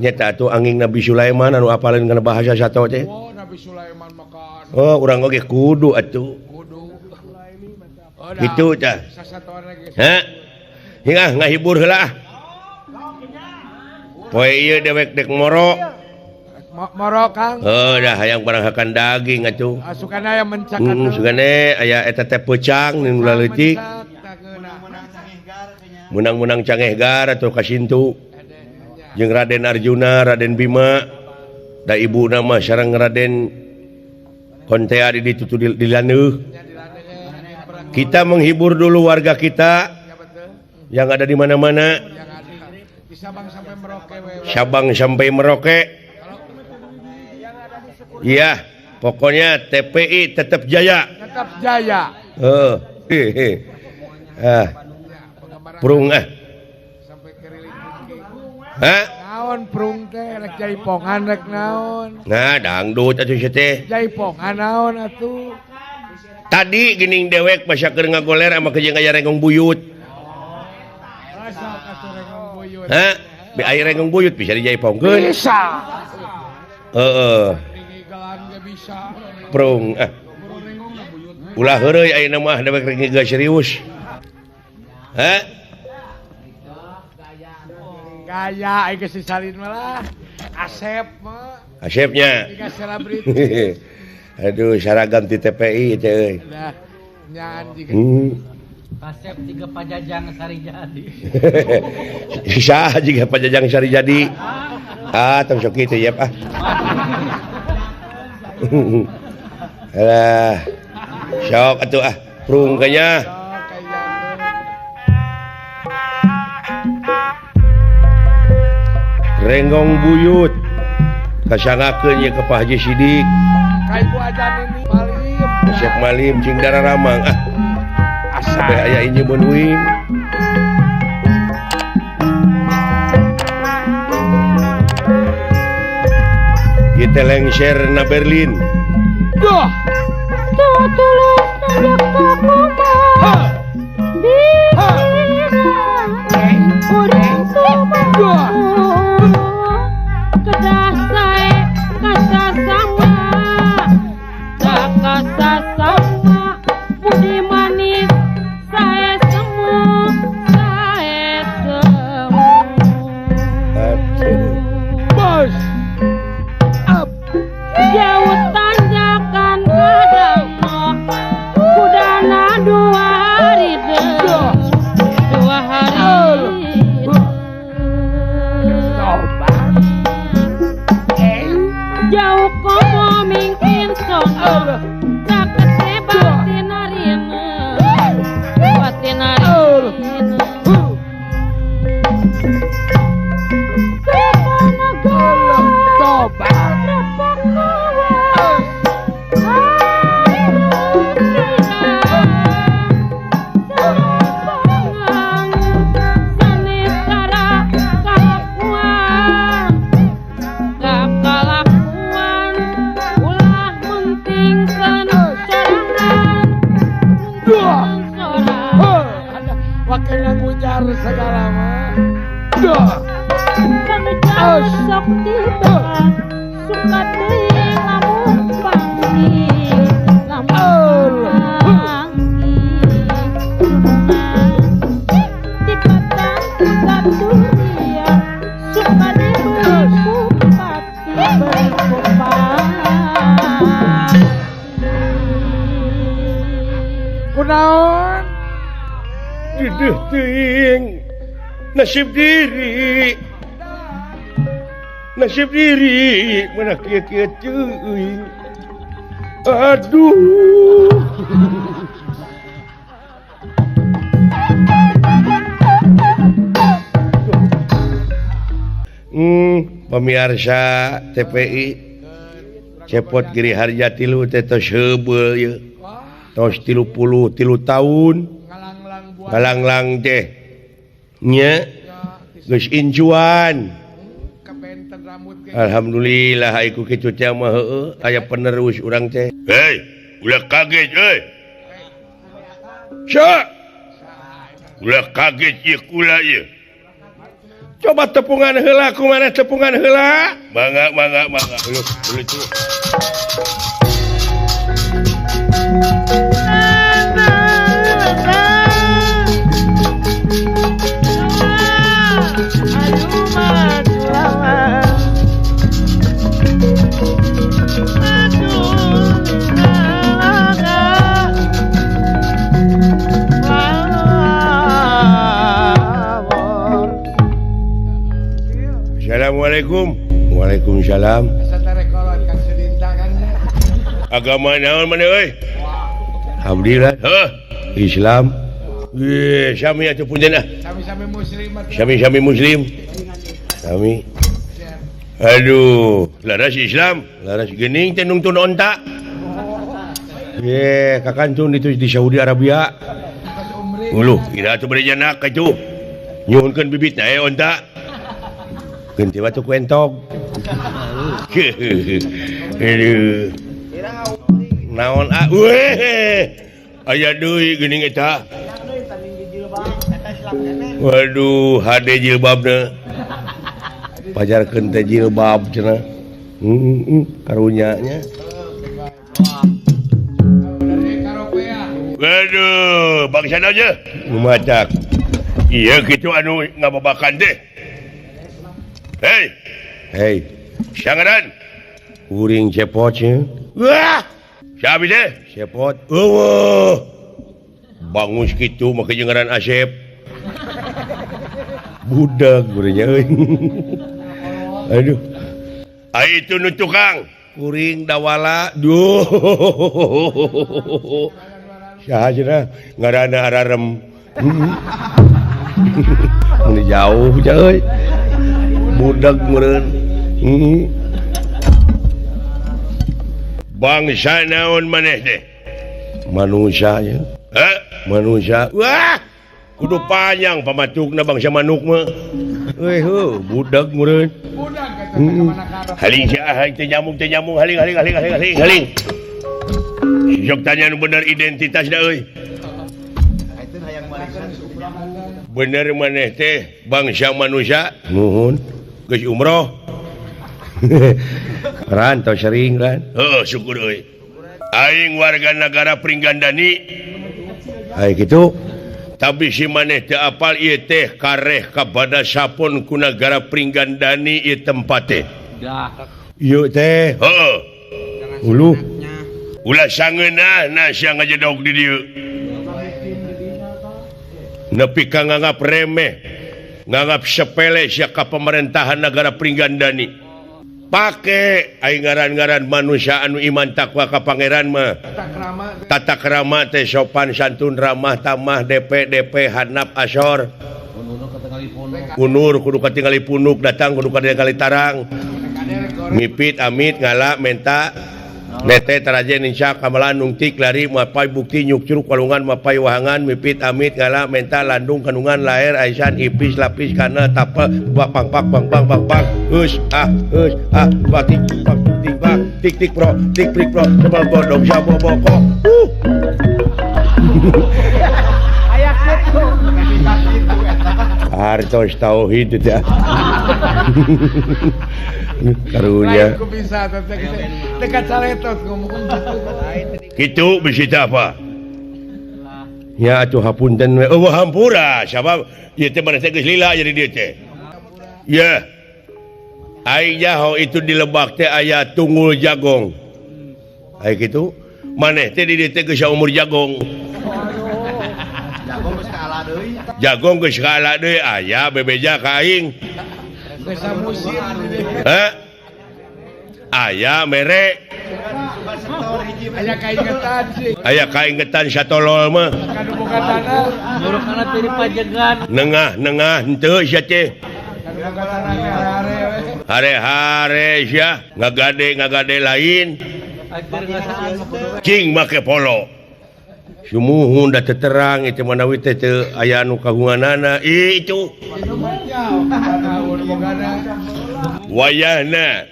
[SPEAKER 1] Nyata atuh angin Nabi Sulaiman anu apaleun kana bahasa sato teh.
[SPEAKER 2] Oh, Nabi Sulaiman maka.
[SPEAKER 1] Oh, urang oge kudu atuh.
[SPEAKER 2] Kudu.
[SPEAKER 1] Kitu tah. Heh. Hingga ngahibur heula ah. Poe ieu dewek dek moro.
[SPEAKER 2] Moro Kang.
[SPEAKER 1] Heuh dah hayang barang hakan daging atuh.
[SPEAKER 2] Sukana aya mencak
[SPEAKER 1] atuh. Sukana aya eta teh peucang nu leutik. Menang-menang cangehgar atau kasintu. Jeung Raden Arjuna, Raden Bima, da ibuna mah sareng Raden Kontea di ditu di laneuh. Kita menghibur dulu warga kita yang ada di mana-mana. Sabang sampai Merauke. Iya, pokoknya TPI tetap jaya.
[SPEAKER 2] Tetap jaya.
[SPEAKER 1] Prung ah. Hah?
[SPEAKER 2] Naon prung teh rek jaipongan rek naon.
[SPEAKER 1] Nah, dangdut atuh sia teh.
[SPEAKER 2] Jaipongan naon atuh.
[SPEAKER 1] Tadi geuning dewek basa keur ngagoler ama jeung aya renggong buyut. Hah? Bi aya renggong buyut bisa dijaipongkeun?
[SPEAKER 2] Bisa.
[SPEAKER 1] Heeh. Prung ah. Ulah heureuy ayeuna mah dewek rek geus serius. Hah?
[SPEAKER 2] Gaya aing geus disalin mah lah. Asep mah.
[SPEAKER 1] Asepnya.
[SPEAKER 2] Tiga selebriti.
[SPEAKER 1] Aduh, seragam di TPI teh euy.
[SPEAKER 2] Nah, nyaan jiga.
[SPEAKER 5] Asep tiga Pajajang Sarijadi.
[SPEAKER 1] Saha jiga Pajajang Sarijadi? Ah, tong sok kitu yep ah. Alah. Sok atuh ah, prung kayaknya. Renggong buyut kasangakeun ye ka Pak Haji Sidik.
[SPEAKER 2] Ka Ibu Ajan ini Malim.
[SPEAKER 1] Syekh Malim cing dararamang ah. Asa aya injeun uing. Kita lengser na Berlin.
[SPEAKER 2] Duh.
[SPEAKER 3] Tulus Sok dibahas suka teuing lamun panggih lamun panggih dipatang ku saturia suka dibeli bupati berbupati.
[SPEAKER 2] Kunaon?
[SPEAKER 1] Dideuh teuing nasib diri. Nasib diri mana kieu-kieu teuing. Aduh. Pemirsa TPI Cepot Giri Harja tilu teh tos heubeul ieu. Tos 33 tahun ngalanglang teh nya geus incuan. Alhamdulillah aiku kitu teh mah heueuh aya penerus urang teh. Hei, ulah kaget euy. Sa. Ulah kaget ieu kula ieu. Coba tepungan heula kumaha tepungan heula? Mangga mangga mangga. Uluh uluh tuh. Assalamualaikum. Waalaikumsalam. Agama naon maneh euy? Alhamdulillah. Heuh, Islam. Ye, sami atuh punten ah.
[SPEAKER 2] Sami-sami muslim.
[SPEAKER 1] Sami-sami muslim. Sami. Aduh, laras Islam, laras geuning teh nungtun onta. Ye, kakantun itu di Saudi Arabia. Uluh, ira atuh bade janak ka itu. Nyuhunkeun bibitna onta. Ganti batu ku entog. Aduh. Naon ah? Weh. Aya deui geuning eta. Waduh, hade jilbabna. Pajarkeun teh jilbab cenah. Karunya nya. Waduh, bangsa aja. Lumacak. Iya kitu anu ngababakan teh. Hei, hei, sangaran, kuring cepot ya. Wah, siapa deh? Cepot. Eueuh, bangus kitu make jeung ngaran Asep. Budak gurenya euy. Aduh. Ai itu nu tukang kuring dawala. Duh. Saha cenah ngaranna ararem. Mun jauh euy. Budak meureun. Bangsa naon maneh teh? Manusia nya. Heh, manusia. Wah, kudu panjang pamatukna bangsa manuk mah. Euy heuh, budak meureun.
[SPEAKER 2] Budak eta teh ka mana.
[SPEAKER 1] Haling sia teh nyamuk haling haling haling haling haling haling. Sok tanya nu bener identitasna euy. Bener maneh teh bangsa manusia? Nuhun. Geus umroh. Ran tau sering kan? Heeh, syukur euy. Aing warga negara Pringgandani. Ai kitu. Tapi si maneh teu apal ieu teh kareh kabada sapon ku nagara Pringgandani ieu tempat teh.
[SPEAKER 5] Dah.
[SPEAKER 1] Ieu teh. Heeh. Uluh. Ulah sangeunahna sia ngajedog di dieu. Nepi ka nganggap remeh, nganggap sepele sia ka pemerintahan negara Pringgandani. Pake aing ngaran-ngaran manusia anu iman takwa ka pangeran mah. Tata krama teh sopan santun ramah tamah DP DP hanap asor. Unur kudu katingali punuk datang kudu katingali tarang. Mipit amit ngala menta nete taraje nincak kamalan nungtik lari mapai bukti nyuk curug walungan mapai wahangan mipit amit ngala menta landung kandungan laer aisan ipis lapis kana tapel bak pang pak bang bang bang bang us ah batik pak tik bak tik tik pro tik prik pro sebal bodong sabo boko Hartos tauhid teh. Karunya.
[SPEAKER 2] Ku bisa teh dekat saletot ngomong
[SPEAKER 1] gitu. Kitu bisi apa? Ya atuh hapunten we. Eueuh hampura sabab ieu teh maneh teh geus lila jadi dieu teh. Ya. Aing nyaho itu di lebak teh aya tunggul jagong. Aya kitu maneh teh di dieu teh geus umur jagong.
[SPEAKER 4] Jagong geus kaala deui.
[SPEAKER 1] Jagong geus kaala deui aya bebeja ka aing.
[SPEAKER 2] Geus samusim.
[SPEAKER 1] Hah? Aya mere.
[SPEAKER 2] Aya kaingetan sih.
[SPEAKER 1] Aya kaingetan satolol mah.
[SPEAKER 2] Kanu boga tanah.
[SPEAKER 5] Murukana tiri pajegan.
[SPEAKER 1] Nengah-nengah henteu sia teh.
[SPEAKER 2] Kanu boga tanah hare-hare we.
[SPEAKER 1] Hare-hare sia ngagade-ngagade lain. Cing make polo. Sumuhun da teterang itu manawi teh teu aya anu kagunganana. Ih itu. Wayahna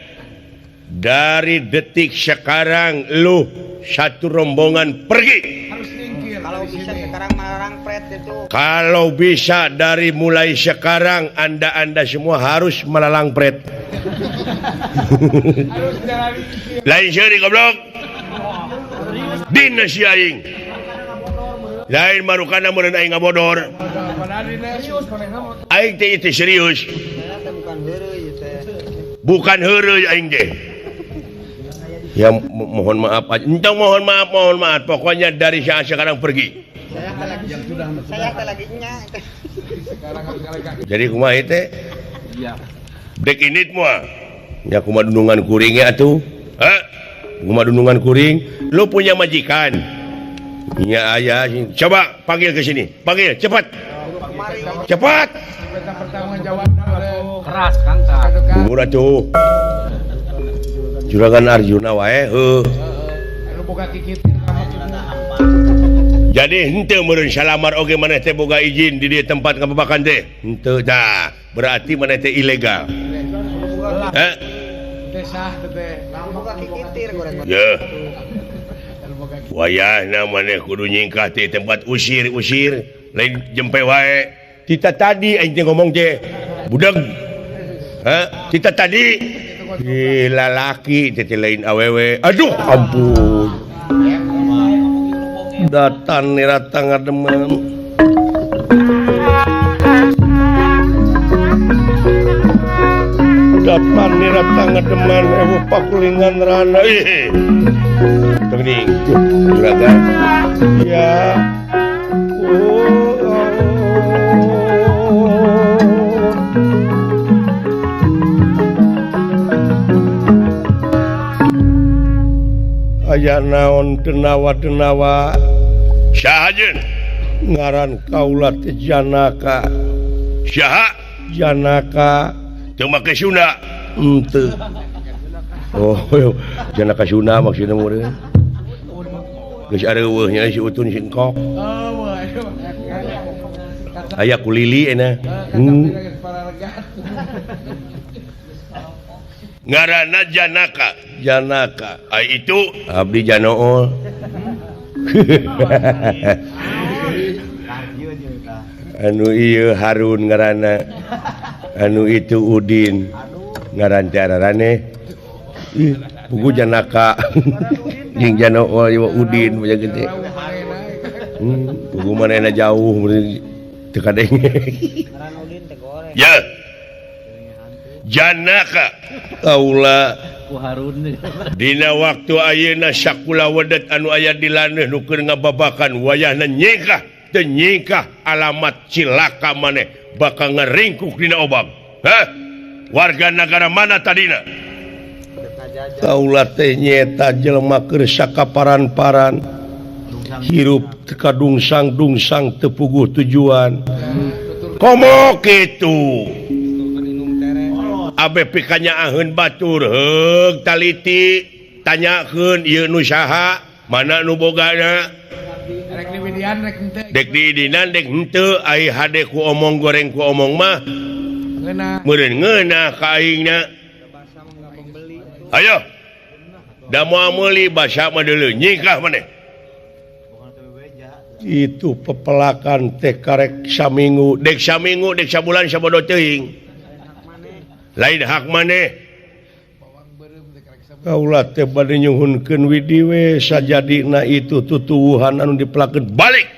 [SPEAKER 1] dari detik sekarang lu satu rombongan pergi.
[SPEAKER 2] Harus nyingkir.
[SPEAKER 4] Kalau bisa sekarang melarang pret itu.
[SPEAKER 1] Kalau bisa dari mulai sekarang Anda semua harus melalang pret.
[SPEAKER 2] Harus jalan nyingkir.
[SPEAKER 1] Lain seuri goblok. Dina si aing. Lain marukana meureun aing ngabodor. Aing teh itu serius.
[SPEAKER 4] Bukan heureuy teh.
[SPEAKER 1] Bukan heureuy aing teh. Ya mohon maaf aja. Entong mohon maaf. Pokoknya dari saat sekarang pergi.
[SPEAKER 4] Saya lagi nya.
[SPEAKER 1] Jadi kumaha teh?
[SPEAKER 5] Iya.
[SPEAKER 1] Dek init moal. Ya kumaha dunungan kuring ya atuh. Hah? Kumaha dunungan kuring? Lu punya majikan. Ya ayah, coba panggil ke sini. Panggil cepat. Cepat.
[SPEAKER 5] Keras Kang.
[SPEAKER 1] Bubur atuh. Juragan Arjuna wae heuh. Jadi henteu meureun salamar oge maneh teh boga izin di dieu tempat ngababakan teh. Henteu tah, berarti maneh teh ilegal. Heh.
[SPEAKER 2] Teh sah teh.
[SPEAKER 1] Yeuh. Wayahna maneh kudu nyingkah teh tempat usir-usir, lain jempe wae. Tita tadi aing teh ngomong teh. Budeg. Heh, tita tadi gila laki teh lain awewe. Aduh ampun. Datan nirata ngademen. Datan nirata ngademen ewu pakulingan rana. Ih. Teuing juragan. Ya. Oh. Aya naon denawa-denawa saha jeung ngaran kaula teh Janaka. Saha Janaka teu make Sunda henteu. Oh Janaka Sunda maksudna meureun geus areuweuh nya si Utun si Engkok. Aya kulili cenah. Ngaranna Janaka. Janaka. Ai itu abdi Janool. Anu ieu Harun ngaranna. Anu itu Udin. Ngaran teh ararane. Ih, pugu Janaka. Jeung Janool ieu Udin banyak gede. Pugu manehna jauh teu kadenge.
[SPEAKER 4] Ngaran Udin teh goreng.
[SPEAKER 1] Ya. Janaka kaula dina waktu ayeuna sakula wedet anu aya di laneuh nu keur ngababakan wayahna nyingkah teu nyingkah alamat cilaka maneh bakal ngaringkuk dina obang. Hah? Warga negara mana tadina? Kaula teh nyaeta jelema keur sakaparan-paran hirup teu kadungsang-dungsang teu puguh tujuan. Komo kitu? Abe pikanya aheun batur heug taliti tanyakeun ieu nu saha mana nu bogana
[SPEAKER 2] rek diwidian rek henteu
[SPEAKER 1] dek diidinan dek henteu ai hade ku omong goreng ku omong mah
[SPEAKER 2] ngeunah
[SPEAKER 1] meureun ngeunah ka aingna. Ayo da moal meuli basa mah deuleu nyingkah maneh. Itu pepelakan teh karek saminggu, dek saminggu, dek sabulan sabodo teuing. Lain hak maneh. Kaula teh bade nyuhunkeun widi we sajadina itu tutuwuhan anu dipelakeun balik.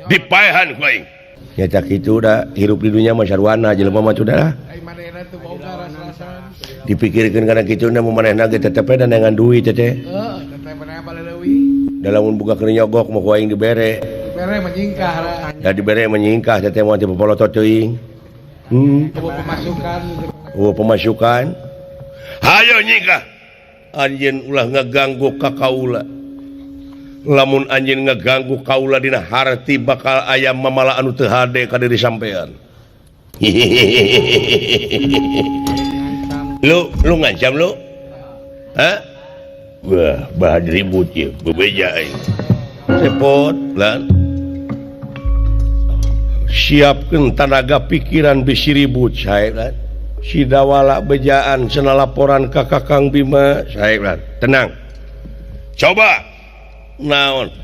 [SPEAKER 1] Dipaehan ku aing. Nya kitu da hirup di dunya mah sarwana jelema mah sudah. Dipikirkeun kana kitu na manehna ge tetep we dengan duit teh.
[SPEAKER 2] Heeh, tetep manehna baleuleui.
[SPEAKER 1] Da lamun buka keur nyogok mah ku aing dibere.
[SPEAKER 2] Dibere menyingkah.
[SPEAKER 1] Da dibere menyingkah teh moal teu popolotot teuing.
[SPEAKER 2] Pemasukan.
[SPEAKER 1] Oh, pemasukan. Hayo nyingkah. Anjeun ulah ngaganggu ka kaula. Lamun anjeun ngaganggu kaula dina harti bakal aya mamala anu teu hade ka diri sampean. Lu ngancam lu? Hah? Wah, bahan ribut ieu, bebeja aing. Repot lan. Siapkeun tanaga pikiran bisi ribut sae lan. Si Dawala bejaan cenah laporan ka Kakang Bima sae lan. Tenang. Coba naon?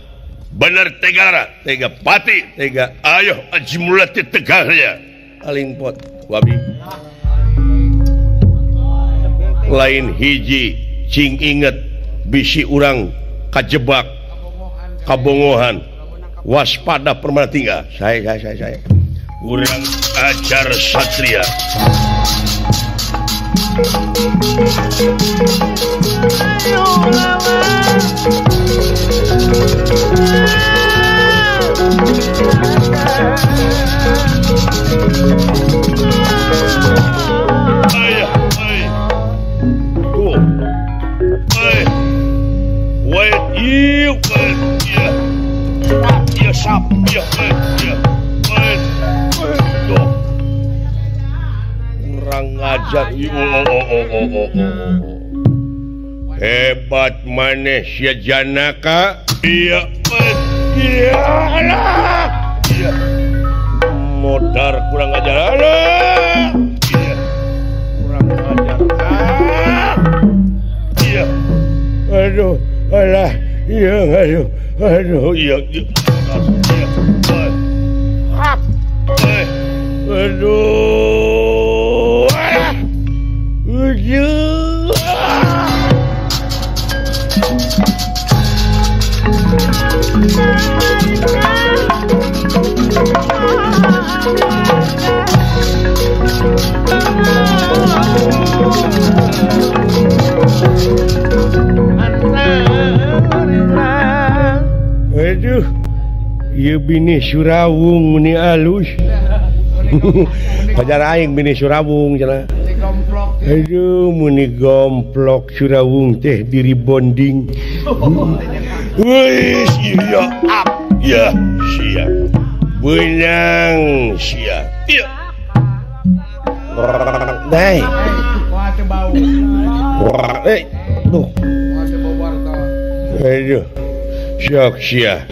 [SPEAKER 1] Bener tegara, tega pati, tega ayo aji mulati tegarnya. Aling pot wabi. Lain hiji cing inget bisi urang kajebak kabongohan. Waspada permana tinggal. Saya. Kurang ajar satria. Ayah, ay. Tuh. Ay. Wait, you. Ya. Ya sap, ya, ya. Tuh. Kurang ajar. Oh. Hebat maneh sia Janaka. Iya, iya, alah. Iya. Modar kurang ajar. Alah. Iya. Kurang ajar. Ah. Iya. Aduh, alah. Iya, aduh. Aduh, iya. Iya. Aduh. Ah. Aduh. Aduh, ieu bini Surawung meni alus. Pajar aing bini Surawung cenah. Aduh, meni gomplok Surawung teh diri bonding. Wih, iya, up, ya, siap. Benang, siap. Iya. Dai. Eh, tuh. Aduh. Sok sia.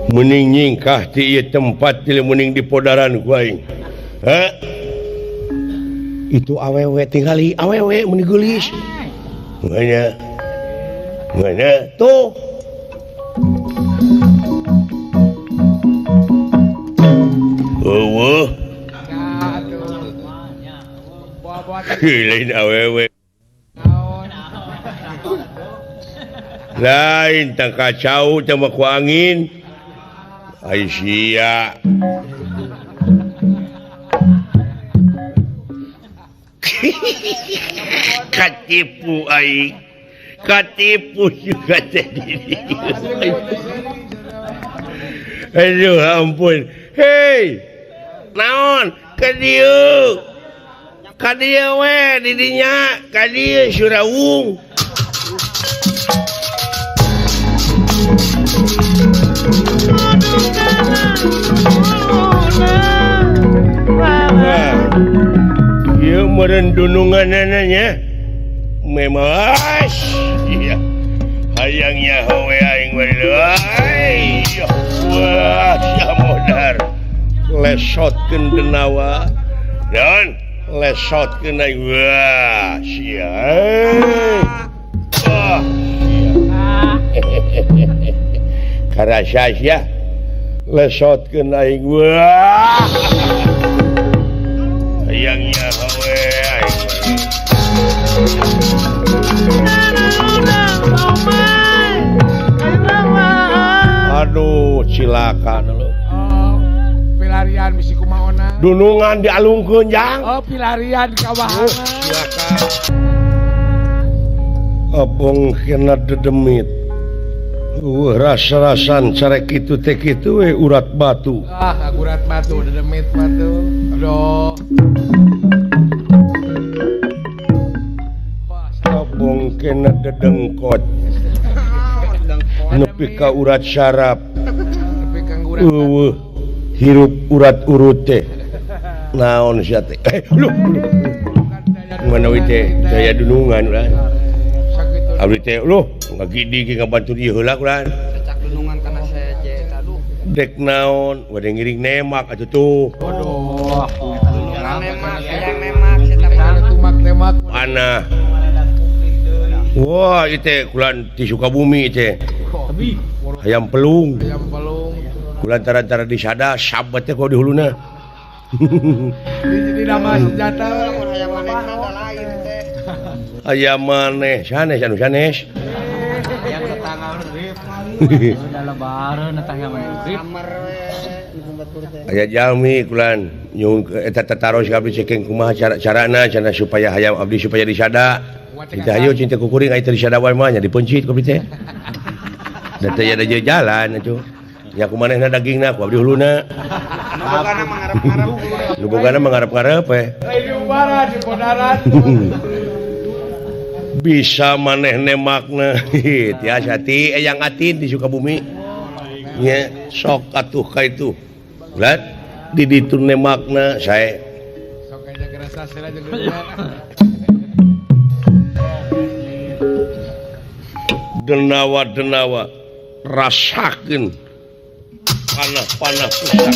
[SPEAKER 1] Mending nyingkah ti ieu tempat ti mending di podaran ku aing. Ha? Itu awewe tingali awewe meni geulis. Mana? Mana? Tuh. Eueuh. Lain awewe. Lain tang kacau teh mah ku angin. Ai sia. Katipu aing. Katipu juga teh. Aduh ampun. Hei. Naon? Ka dieu. Ka dieu we di dinya, ka dieu Surawung. Ieu meureun dununganana nya. Memas. Iya. Hayang nyaho we aing we. Wah, sia modar. Lesotkeun denawa. Dan lesotkeun aing. Wah, sia. Wah, sia. Karasa sia lesotkeun aing wah. Hayang nyaho we aing. Aduh cilaka lu.
[SPEAKER 2] Oh, pilarian bisi kumaona.
[SPEAKER 1] Dunungan dialungkeun jang.
[SPEAKER 2] Oh, pilarian ka wahana.
[SPEAKER 1] Cilaka. Abong kena dedemit. Rasa-rasan carek kitu teh kitu we urat batu.
[SPEAKER 2] Ah, urat batu dedemit batu. Aduh.
[SPEAKER 1] Abong kena dedengkot. Nepi ka urat syaraf.
[SPEAKER 2] Nepi ka urat.
[SPEAKER 1] Eueuh, hirup urat urut teh. Naon sia teh? Lu. Manawi teh daya dunungan urang. Abdi teh lu ngagidi ge ngabantu ieu heula urang.
[SPEAKER 4] Cecak dunungan kana seje aduh.
[SPEAKER 1] Dek naon, wade ngiring nemak atuh tuh.
[SPEAKER 2] Aduh,
[SPEAKER 4] dunungan nemak, hayang nemak sia teh
[SPEAKER 2] tumak-temak.
[SPEAKER 1] Panah. Wah, ieu teh kulan ti Sukabumi teh. Hayam pelung.
[SPEAKER 2] Hayam pelung.
[SPEAKER 1] Kulan tara-tara disada sabat teh ku di huluna.
[SPEAKER 2] Jadi nama senjata
[SPEAKER 4] lamun hayam manehna da lain teh.
[SPEAKER 1] Hayam maneh sanes anu sanes.
[SPEAKER 5] Hayam tetangga urip. Udah lebaran tetangga urip.
[SPEAKER 4] Amar we nu batur teh.
[SPEAKER 1] Aya jalmi kulan nyuhun eta tataros ka abdi cekeng kumaha cara-carana cenah supaya hayam abdi supaya disada. Kita hayu cinta kukuring aya teu disada wae mah nya dipeuncit ku abdi teh. Da teh aya jalan atuh. Nya ku manehna dagingna ku abdi huluna.
[SPEAKER 4] Nu bogana mangarep-ngarep.
[SPEAKER 1] Nu bogana mangarep-ngarep we.
[SPEAKER 2] Lain diubaran di bodaran.
[SPEAKER 1] Bisa maneh nemakna. Tiasa ti eyang atin di Sukabumi. Nya sok atuh ka itu. Ulah di ditu nemakna sae.
[SPEAKER 2] Sok aja kerasa sila jeung
[SPEAKER 1] Denawa-denawa rasakeun panah-panah pusaka.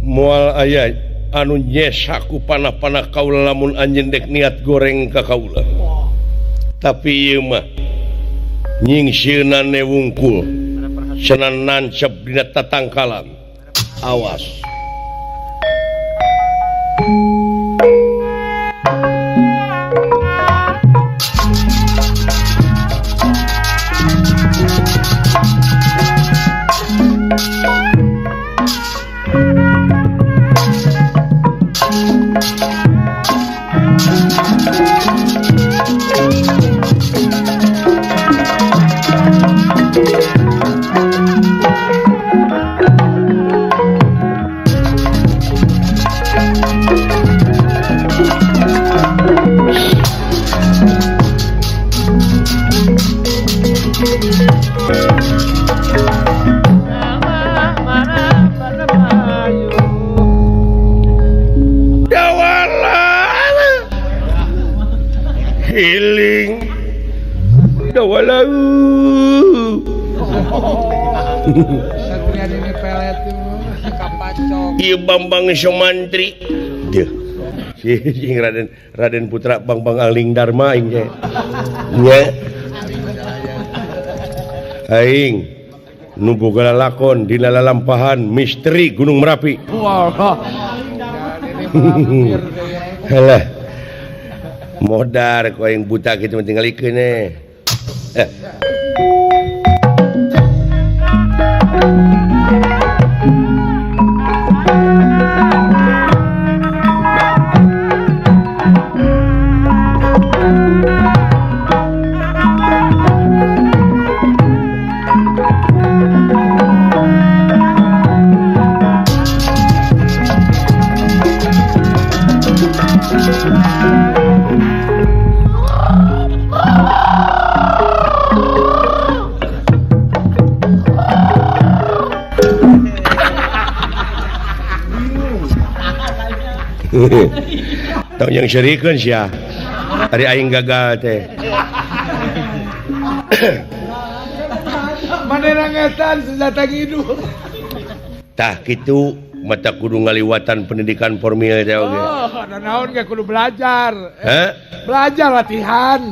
[SPEAKER 1] Moal aya anu nyesa ku panah-panah kaula lamun anjeun dek niat goreng ka kaula. Tapi ieu mah nyingsieunan wungkul cenah nancep dina tatangkalan. Awas. Healing dawalau. Ieu Bambang Somantri. Deuh. Si Raden Raden Putra Bambang Aling Dharma aing teh. Nya. Aing nu boga lalakon dina lalampahan misteri Gunung Merapi. Halah. Modar ku aing buta kitu mah tingalikeun eh. Tong yang serikeun sia. Ari aing gagal teh.
[SPEAKER 2] Manehna ngetan senjata ngidul.
[SPEAKER 1] Tah kitu mata kudu ngaliwatan pendidikan formil teh oge.
[SPEAKER 2] Oh, naon ge kudu belajar.
[SPEAKER 1] Hah?
[SPEAKER 2] Belajar latihan.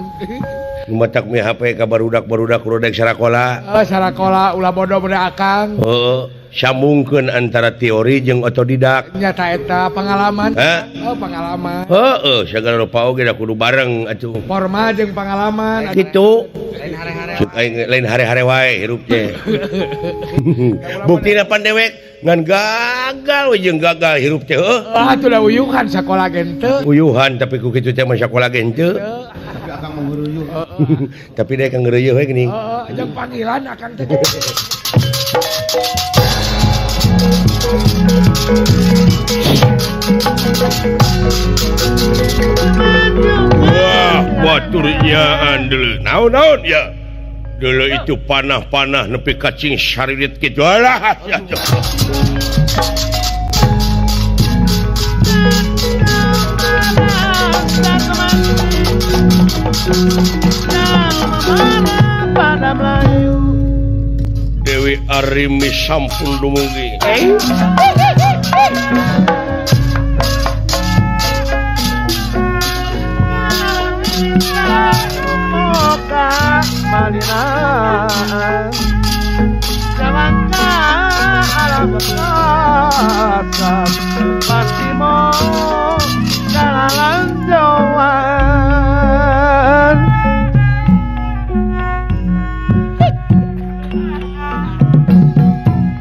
[SPEAKER 1] Nu matak mi HP ka barudak-barudak kudu dek sarakola.
[SPEAKER 2] Oh, sarakola ulah bodoh budak akang.
[SPEAKER 1] Heeh, sambungkeun antara teori jeung otodidak.
[SPEAKER 2] Nyata eta pengalaman.
[SPEAKER 1] Hah?
[SPEAKER 2] Oh, pengalaman.
[SPEAKER 1] Heeh, sagala rupa oge da kudu bareng atuh.
[SPEAKER 2] Formal jeung pengalaman.
[SPEAKER 1] Kitu.
[SPEAKER 4] Lain hare-hare.
[SPEAKER 1] Lain hare-hare wae hirup teh. Buktina pan dewek ngan gagal we jeung gagal hirup teh heuh.
[SPEAKER 2] Ah, atuh da uyuhan sakola ge henteu.
[SPEAKER 1] Uyuhan tapi ku kitu teh mah sakola ge henteu.
[SPEAKER 5] Tapi akang mah ngeureuyeuh.
[SPEAKER 1] Tapi deh kang ngeureuyeuh we geuning.
[SPEAKER 2] Heeh, jeung panggilan akang teh.
[SPEAKER 1] Wah, baturnya deuleu. Naon-naon ya? Deuleu itu panah-panah nepi ka cing saririt kitu. Alah. Dewi Arimi sampun dumugi.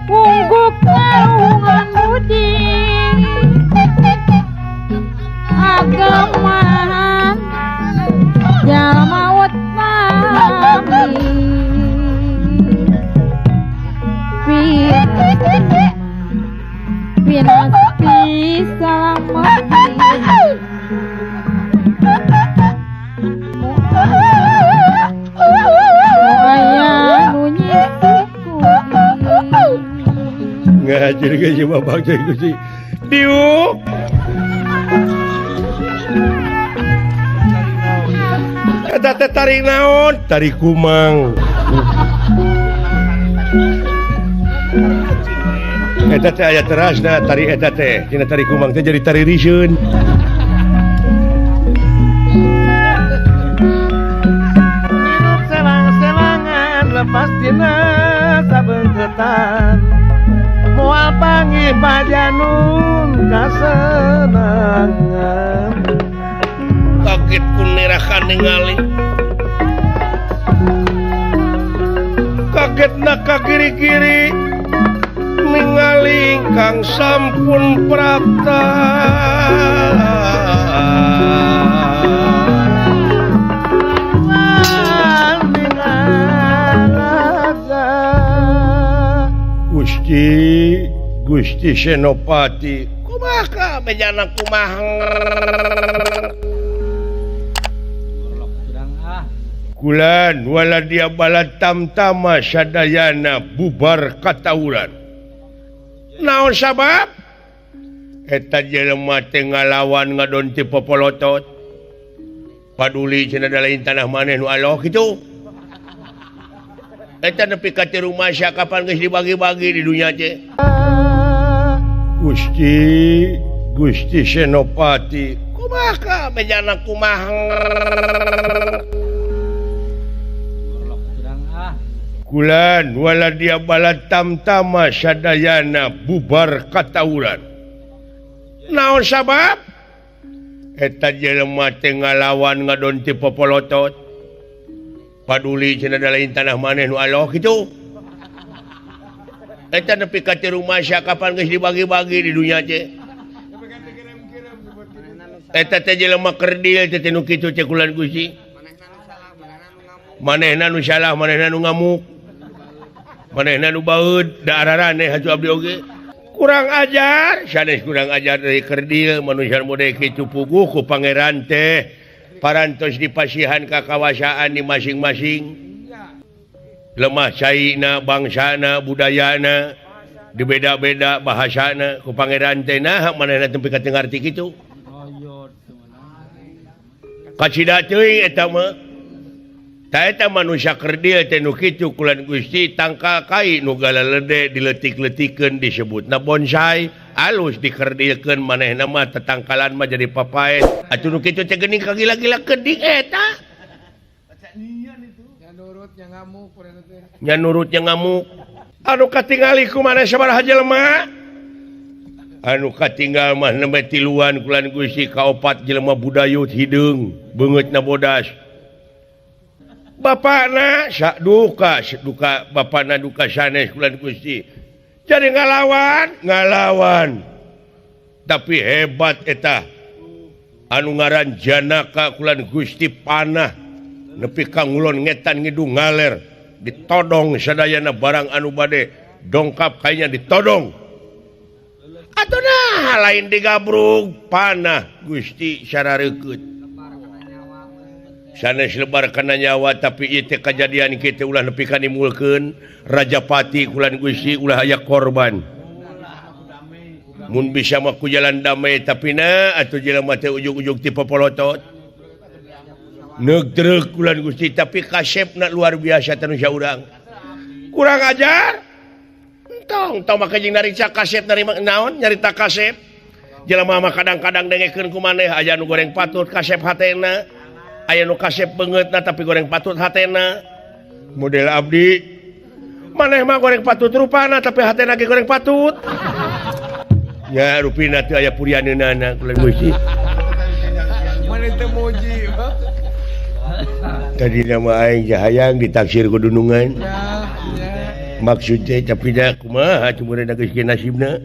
[SPEAKER 3] Ungguk kalungan budi ageman jalma utami pinasti salamati aya nu
[SPEAKER 1] Ngajar ke si bapak teh Gusti. Diuk. Eta teh tari naon? Tari kumang. Eta teh aya terasna tari eta teh. Cenah tari kumang teh jadi tari riseun.
[SPEAKER 4] Hidup selang-selangan lepas dina sabeungkeutan. Moal panggih pajanun kasenangan.
[SPEAKER 1] Kaget ku nerakan ningali. Kaget na ka kiri-kiri ningali kang sampun prapta. Gusti, Gusti Senopati, kumaha bejana kumaha. Kulan wala dia bala tamtama sadayana bubar katawuran. Naon sabab? Eta jelema teh ngalawan ngadon ti popolotot. Paduli cenah da lain tanah maneh nu aloh kitu. Eta nepi ka teu rumasa kapan geus dibagi-bagi di dunya teh. Gusti, Gusti Senopati, kumaha bejana kumaha. Kulan wala dia bala tamtama sadayana bubar katawuran. Naon sabab? Eta jelema teh ngalawan ngadon ti popolotot. Paduli cenah da lain tanah maneh nu aloh kitu. Eta nepi ka teu rumasa kapan geus dibagi-bagi di dunya teh. Eta teh jelema kerdil teh nu kitu teh kulan Gusti. Manehna nu salah, manehna nu ngamuk. Manehna nu baeud, da araraneh atuh abdi oge. Kurang ajar, sanes kurang ajar dari kerdil manusia mode kitu puguh ku pangeran teh. Parantos dipasihan ka kawasaan di masing-masing. Lemah caina, bangsana, budayana, dibeda-beda bahasana ku pangeran teh nah manehna teu pika teu ngarti kitu. Kacida teuing eta mah. Ta eta manusia kerdil teh nu kitu kulan Gusti tangkal kai nu galalede diletik-letikeun disebutna bonsai alus dikerdilkeun manehna mah tetangkalan mah jadi papaet atuh nu kitu teh geuning kagila-gila kedik eta nya nurut nya ngamuk anu katingali ku maneh sabaraha jelema anu katinggal mah nembe tiluan kulan Gusti kaopat jelema budayut hideung beungeutna bodas bapakna duka duka bapakna duka sanes kulan Gusti jadi ngalawan ngalawan tapi hebat eta anu ngaran Janaka kulan Gusti panah nepi ka ngulon ngetan ngidung ngaler ditodong sadayana barang anu bade dongkap kayaknya ditodong atuh nah lain digabrug panah Gusti sarareukeup sanes lebar kana nyawa tapi ieu teh kajadian kitu ulah nepi ka nimulkeun Rajapati kulan Gusti ulah aya korban mun bisa mah ku jalan damai tapi na atuh jelema teh ujug-ujug ti popolotot neug kulan Gusti tapi kasepna luar biasa teh nu urang kurang ajar entong tong make jeung narita kasep narima naon nyarita kasep jelema mah kadang-kadang dengekeun ku maneh aya nu goreng patut kasep hatena aya nu kasep beungeutna tapi goreng patut hatena model abdi maneh mah goreng patut rupana tapi hatena ge goreng patut nya rupina teu aya purianeunana kulan Gusti
[SPEAKER 2] maneh teu muji
[SPEAKER 1] tadi nama aing jahayang ditaksir ku dunungan maksud teh tapi da kumaha cuma geus nasibna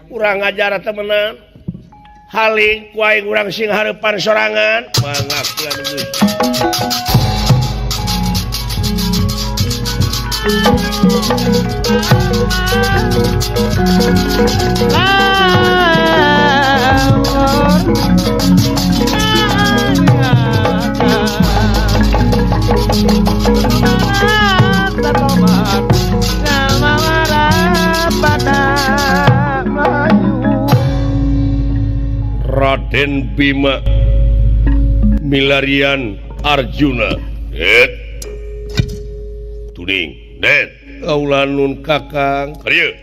[SPEAKER 1] urang ajar temenan haling ku aing urang sing hareupan sorangan mangga kulan Gusti Raden Bima milarian Arjuna det tuning det kaula nun kakang karieu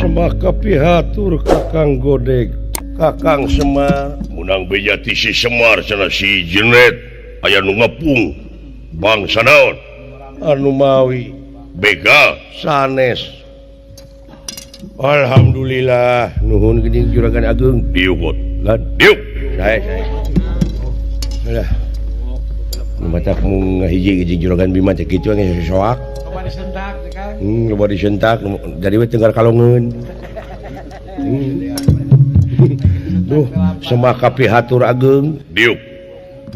[SPEAKER 1] Semaka pihatur kakang Godeg kakang Semar munang beja ti si Semar cenah si Jenet aya nu ngepung bangsa naon anu mawi begal sanes alhamdulillah nuhun geuning juragan ageung diuk lan diuk sae sae lah nu matak mung ngahiji jeung juragan Bima teh kitu geus soak
[SPEAKER 2] loba disentak teh Kang
[SPEAKER 1] loba disentak jadi we tenggar kalongeun duh semaka pihatur ageung diuk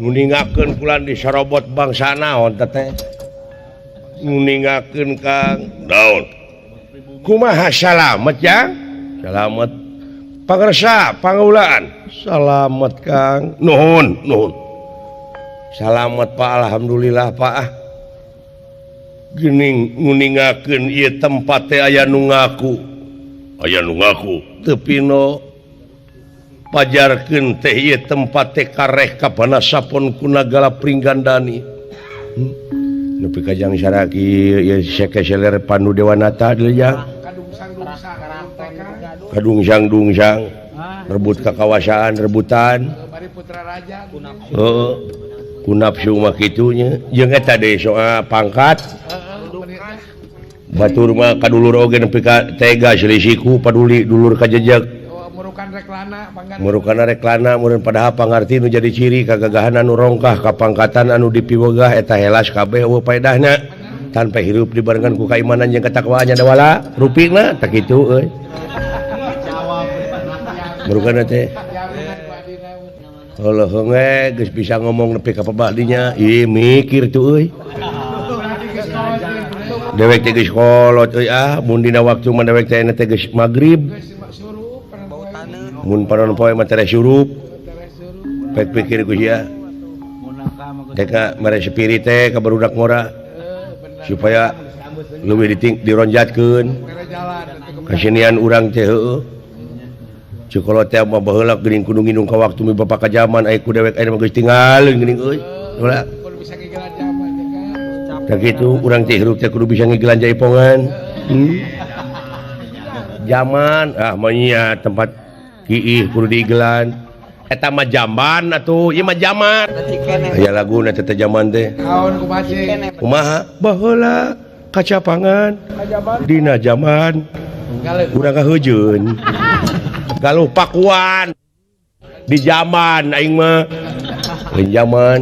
[SPEAKER 1] nguningakeun kulan disorobot bangsa naon teh nguningakeun Kang naon kumaha salamet jang salamet pangersa pangaulaan salamet Kang nuhun nuhun salamet Pak alhamdulillah Pak ah geuning nguningakeun ieu tempat teh aya nu ngaku teu pino pajarkeun teh ieu tempat teh kareh ka Banasapon ku Nagala Pringgandani nepi ka jang saraki ieu sekeseler Pandu Dewanata deui jang kadungsang-dungsang rebut kakawasaan rebutan heeh ku nafsu mah kitu nya jeung eta deui soal pangkat batur mah ka dulur oge nepi ka tega selisiku paduli dulur ka jejeg murukan reklana meureun padahal pangarti nu jadi ciri kagagahan anu rongkah kapangkatan anu dipiwegah eta helas kabeh eueuh paedahna tanpa hirup dibarengan ku kaimanan jeung ketakwaan nya dawala rupina tah kitu euy murukan teh heuh geus bisa ngomong nepi ka pabadinya ih mikir tuh euy dewek teh geus kolot euy ah mun dina waktu mah dewek teh geus magrib Mun panon poe mah tereh surup. Pek pikir ku sia. Deka mere spirit teh ka barudak ngora supaya leuwih dironjatkeun. Kasenian urang teh heueuh. Cukolot teh mah baheula geuning kudu ngindung ka waktu mi bapak ka jaman aya ku dewek aya mah geus tinggalin geuning euy. Ulah. Tah kitu urang teh hirup teh kudu bisa ngigelan jaipongan. Jaman ah mah nya tempat kiih kudu diigelan. Eta mah jamban atuh, ieu mah jaman. Aya laguna teh jaman teh.
[SPEAKER 2] Naon kumaha sih?
[SPEAKER 1] Kumaha? Baheula kacapangan dina jaman urang kaheujeun. Galuh pakuan di jaman aing mah. Lain jaman.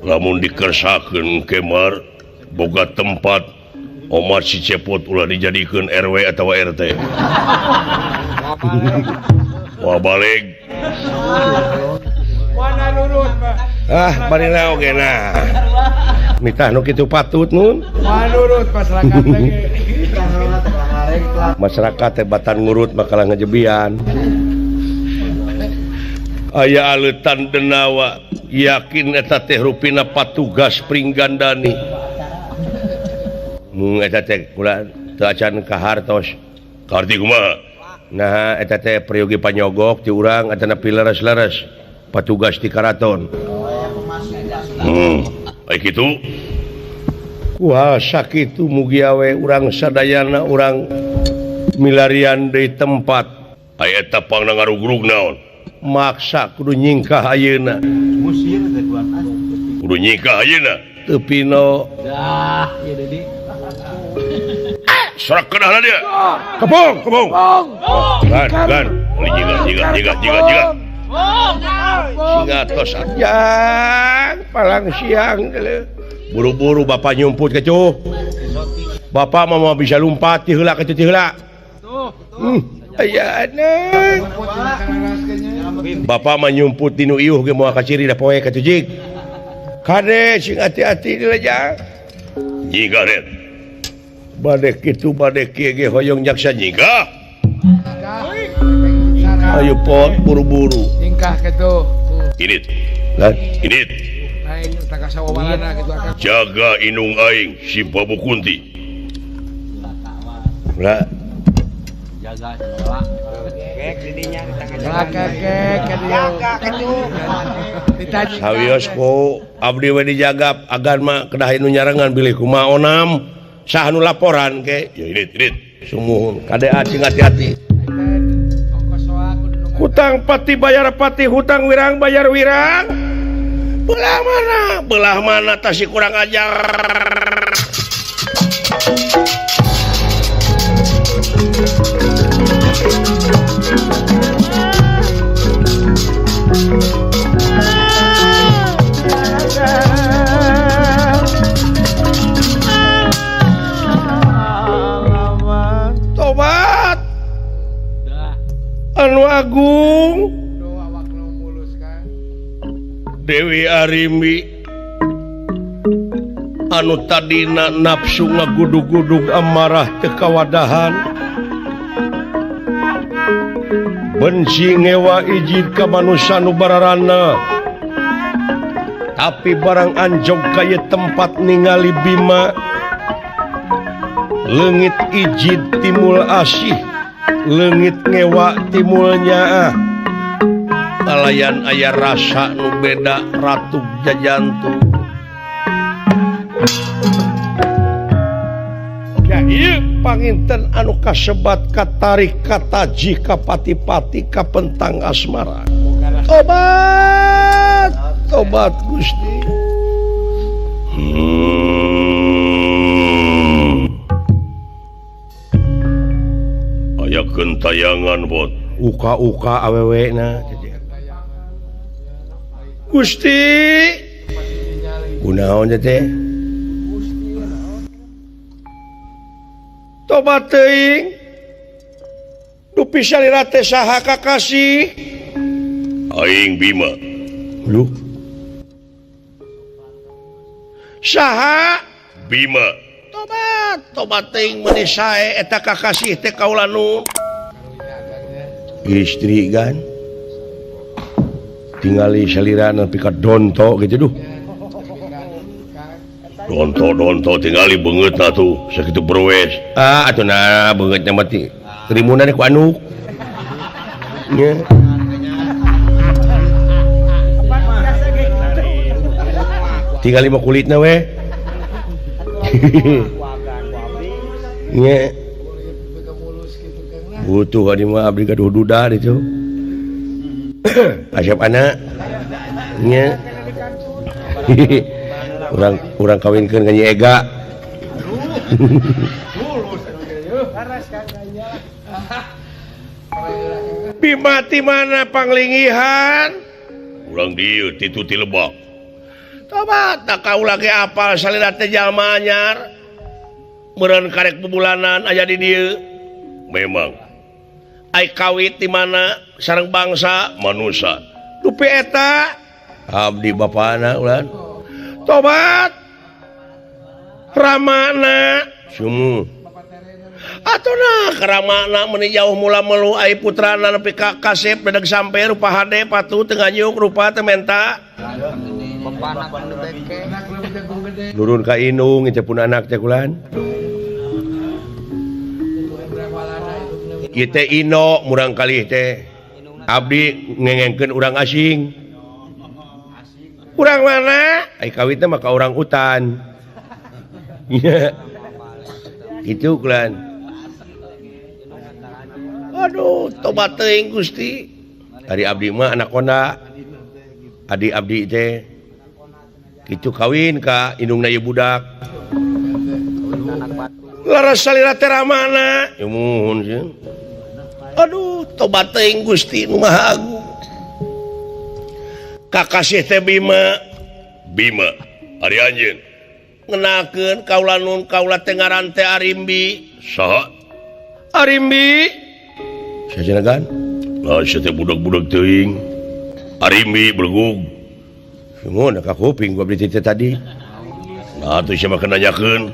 [SPEAKER 1] Lamun dikersakeun kemar boga tempat omat si Cepot ulah dijadikeun RW atau RT. Wah balik. Ah bari oge nah. Mitah nu kitu patut nun.
[SPEAKER 2] Manurut masyarakat teh.
[SPEAKER 1] Masyarakat teh batan ngurut makalah ngejebian. Aya aleutan denawa yakin eta teh rupina patugas Pringgandani. Mung eta teh kula teu acan kahartos. Kaharti kumaha? Nah eta teh peryogi panyogok ti urang atana pileres-leres patugas ti karaton. Ai kitu. Wah sakitu mugi awe urang sadayana urang milarian deui tempat. Ai eta pangna ngarugrug naon? Maksa kudu nyingkah ayeuna. Kudu nyingkah ayeuna. Teu pino.
[SPEAKER 5] Dah, ieu deui.
[SPEAKER 1] Sorak kedah dia. Kepung, kepung. Gan, gan. Jiga, jiga, jiga, jiga, jiga. Singa tos ajang, palang siang. Buru-buru bapak nyumput kecuh. Bapak mah mau bisa lompat ti heula kecuh ti heula. Aya aneh. Bapak mah nyumput dinu iuh ge moal kaciri da poe katuh jig. Kade sing hati-hati di lejang. Jiga ret. Bade kitu bade kieu ge hoyong jaksa jiga. Ayo pot buru-buru.
[SPEAKER 2] Nyingkah kitu.
[SPEAKER 1] Init. Lah, init.
[SPEAKER 2] Aing takasawabalana kitu akan.
[SPEAKER 1] Jaga inung aing si Babu Kunti. Lah.
[SPEAKER 5] Jaga segala.
[SPEAKER 4] Kek didinya di tangan.
[SPEAKER 2] Kek
[SPEAKER 4] jaga kitu.
[SPEAKER 1] Sawios ku abdi we dijagap agan mah kedah nu nyarengan bilih kumaha onam saha nu laporan ke. Ya init, init. Sumuhun kade acing hati-hati. Hutang pati bayar pati, hutang wirang bayar wirang. Belah mana? Belah mana tasi kurang ajar. Tobat. Anu agung Dewi Arimbi anu tadina nafsu ngagudug-gudug amarah teu kawadahan benci ngewa ijid ka manusa nu bararana tapi barang anjog ka ieu tempat ningali Bima leungit ijid timul asih leungit ngewa timul nyaah kalayan aya rasa nu beda ratu jajantu. Ya ieu panginten anu kasebat katarik kataji kapati-pati kapentang asmara. Tobat, tobat Gusti. Aya gentayangan bot. Uka-uka awewe na. Gusti. Kunaon teh? Tobat teuing. Dupi salira teh saha kakasih? Aing Bima. Lu. Saha? Bima. Tobat. Tobat tobat teuing meuni sae eta kakasih teh kaula nu istri kan tingali salira nepi ka donto gitu duh. Donto-donto tingali beungeutna tuh sakitu berwes. Ah atuh nah beungeutna mah ti terimunan ku anuk. Nya. Tingali mah kulitna we. Nya. Butuh adi mah abdi gaduh duda ditu. Asep anak. Nya. Urang kawinkeun ka Nyi Ega. Bima ti mana panglingihan? Urang dieu titu ti Lebak. Tobat da kaula ge apal salira teh jalma anyar. Meureun karek bubulanan aya di dieu. Memang. Ai kawit di mana sareng bangsa manusa. Dupi eta abdi bapana ulan. Tobat Ramana sumu atuh nah Ramana meuni jauh mula melu ai putrana nepi ka kasep dedeg sampe rupa hade patuh teu nganyuk rupa teu menta nurun ka indung teh pun anak teh kulan ieu teh ino murang kalih teh abdi ngengengkeun urang asing. Urang mana? Ai kawitna mah ka urang hutan. Itu kulan. Aduh, tobat teuing Gusti. Ari abdi mah anak konda. Adi abdi teh kitu kawin ka indungna ieu budak. Laras salira teh ramana. Ya muhun sieun. Aduh, tobat teuing Gusti nu Maha Agung. Kakasih teh Bima. Bima ari anjeun ngenakeun kaula nun kaula teh ngaran teh Arimbi. Saha? Arimbi. Saha kan? Lah sia teh budak-budak teuing. Arimbi belegug. Sungguh ka kuping gua beli teh tadi. Nah atuh sia mah nanyakeun.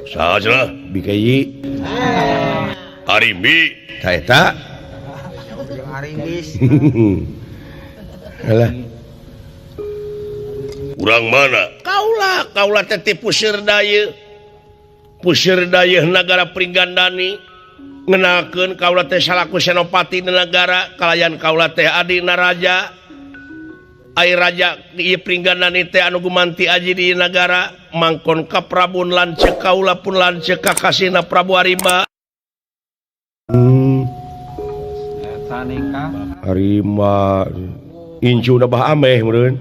[SPEAKER 1] Saha cenah? Bikayi. Arimbi. Ta eta.
[SPEAKER 4] Arimbis.
[SPEAKER 1] Alah. Urang mana? Kaula, kaula teh ti Pusir Dayeuh. Pusir Dayeuh nagara Pringgandani. Ngenakeun kaula teh salaku senopati di nagara, kalayan kaula teh adina raja. Ai raja ieu Pringgandani teh anu gumanti aji di nagara, mangkon ka Prabun lanceuk kaula pun lanceuk kakasihna Prabu Arimba.
[SPEAKER 5] Eta nikah
[SPEAKER 1] Arimba incu bah ameh meureun.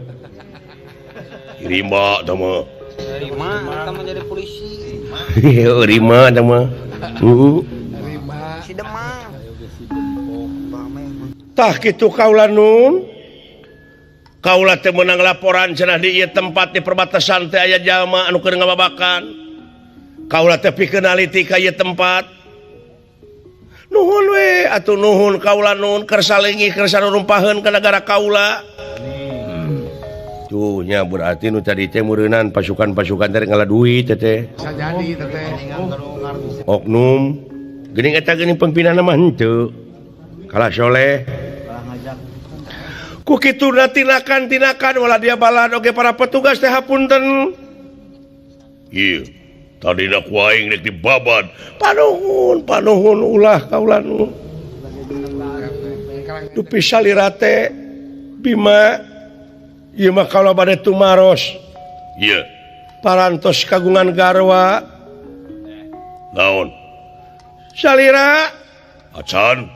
[SPEAKER 1] Rima tah mah.
[SPEAKER 4] Rima tah mah jadi polisi.
[SPEAKER 1] Rima tah mah. Heeh.
[SPEAKER 2] Rima.
[SPEAKER 4] Si Demang.
[SPEAKER 1] Tah kitu kaula nun. Kaula teh meunang laporan cenah di ieu tempat di perbatasan teh aya jalma anu keur ngababakan. Kaula teh pikeun aliti ka ieu tempat. Nuhun we atuh nuhun kaula nun keur salengi keur sarumpaheun ka nagara kaula. Tuh nya berarti nu tadi teh meureunnan pasukan-pasukan teh ngala duit teh.
[SPEAKER 2] Sajadi teh.
[SPEAKER 1] Oknum geuning eta geuning pembinana mah henteu. Kalah soleh. Ku kituna tinakan-tinakan wala dia balad oge para petugas teh hapunten. Ieu tadina ku aing rek dibabad. Panuhun, panuhun ulah kaula nu. Dupi salira teh Bima ieu mah kaula bade tumaros. Ieu parantos kagungan garwa. Naon? Salira acan.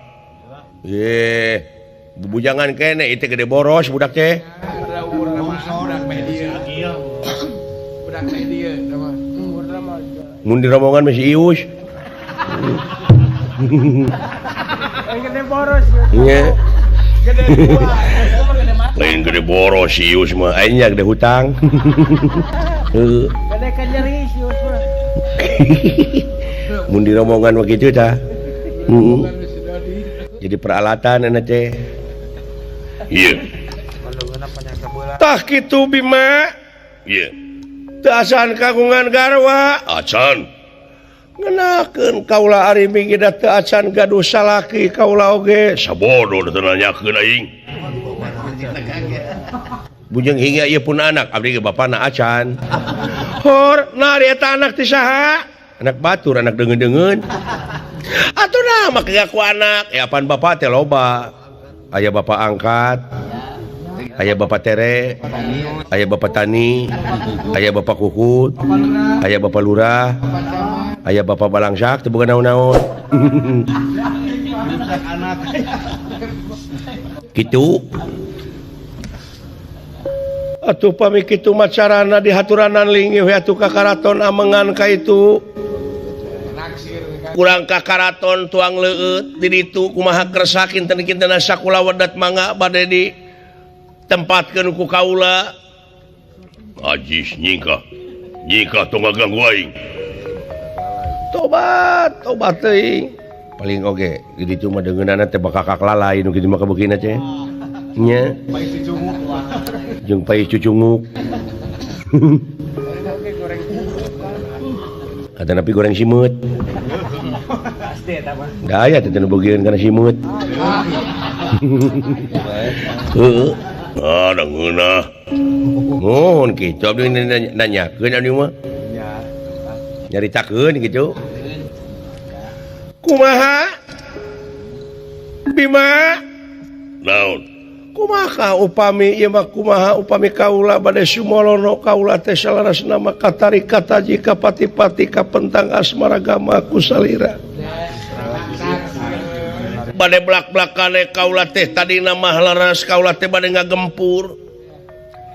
[SPEAKER 1] Ye, bubujangan kene itu gede boros budak teh. Mun di rombongan masih ius.
[SPEAKER 2] Gede boros.
[SPEAKER 1] Nya. Lain gede boros si ius mah, aing nya gede hutang. Heeh.
[SPEAKER 2] Gede kanyeri si ius mah.
[SPEAKER 1] Mun di rombongan mah kitu tah. Heeh. Jadi peralatan enak teh. Iya. Tah kitu Bima. Iya. Teu acan kagungan garwa acan ngenakeun kaula ari minggi teu acan gaduh salaki kaula oge sabodo teu nanyakeun aing bujeng hingga ieu pun anak abdi ge bapana acan hor nah ari eta anak ti saha anak batur anak deungeun-deungeun atuh nah make ku anak ya apaan bapak teh loba aya bapak angkat aya bapak tere aya bapak tani aya bapak kukut aya bapak lurah aya bapak balangsak teu boga naon-naon kitu atuh pami kitu macarana dihaturanan linggih we atuh ka karaton amengan ka itu kurang ka karaton tuang leueut di ditu kumaha kersa kinten-kinten sakula wedat mangga bade di tempatkeun ku kaula ajis nyingkah nyingkah tong ngaganggu aing tobat tobat teuing paling oge di ditu mah deungeunana teh bakal kakalai nu kitu mah kabeukina teh nya jeung pais cucunguk kata napi goreng simeut da aya teh nu bogieun kana simeut heuh ah da ngeunah mohon kitu abdi nanyakeun abdi mah nyaritakeun kitu kumaha Bima naon kumaha upami ieu mah kumaha upami kaula bade sumolono kaula teh salarasna mah katari kataji kapati-pati kapentang asmara gama ku salira bade blak-blakane kaula teh tadina mah leres kaula teh bade ngagempur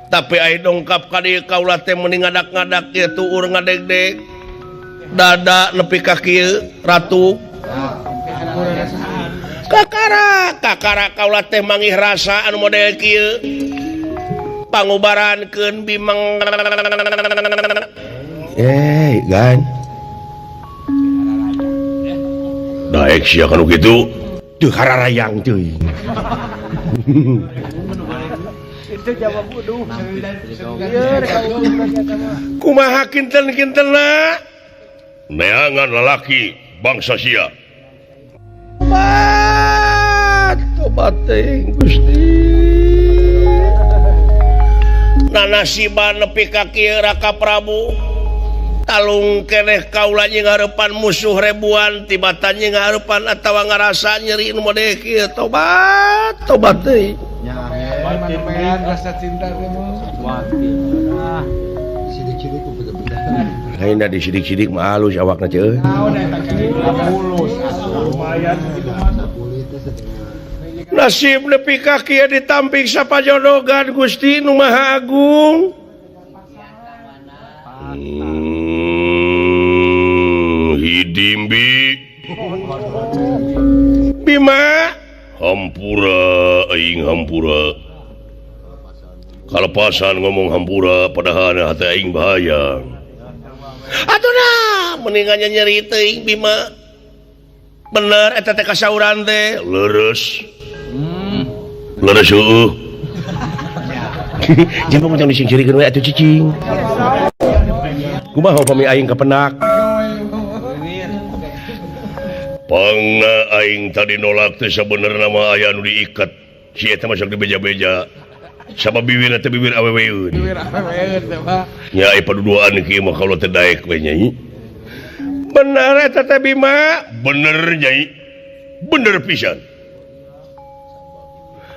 [SPEAKER 1] tapi ai dongkap ka dieu kaula teh meuni ngadak-ngadak ieu tuur ngadegdeg dada nepi ka kieu ratu kakara kakara kaula teh mangih rasa anu model kieu pangubarankeun bimeng gan daek sia kanu kitu teu hararayang teuing
[SPEAKER 2] itu jawab bodoh
[SPEAKER 1] kumaha kinten-kintenna neangan lalaki bangsa sia tobat tobat teuing Gusti nanasiban nepi ka kieu Raka Prabu talung keneh kaula jeung hareupan musuh ribuan tibatan jeung hareupan atawa ngarasa nyeri nu model kieu tobat tobat teuing
[SPEAKER 2] rasa cinta teh mah
[SPEAKER 6] sidik-sidik ku bener-bener
[SPEAKER 1] lain da disidik-sidik mah halus awakna teh euy nasib nepi ka kieu ditampik sapajodogan Gusti nu Maha Agung hidimbi Bima hampura aing hampura kalepasan ngomong hampura padahal hati aing bahaya atuh nah mendingan nyeri teuing Bima bener eta teh kasauran teh leres leres heueuh jeung mah disingcirikeun we atuh cicing kumaha upami aing kapenak pangna aing tadi nolak teh sabenerna mah aya nu diikat si eta mah sok dibeja-beja sama bibir teh bibir aweweun
[SPEAKER 2] bibir aweweun teh mah
[SPEAKER 1] nya ai paduduaan kieu mah kaula teh daek we nyai bener eta teh Bima bener nyai bener pisan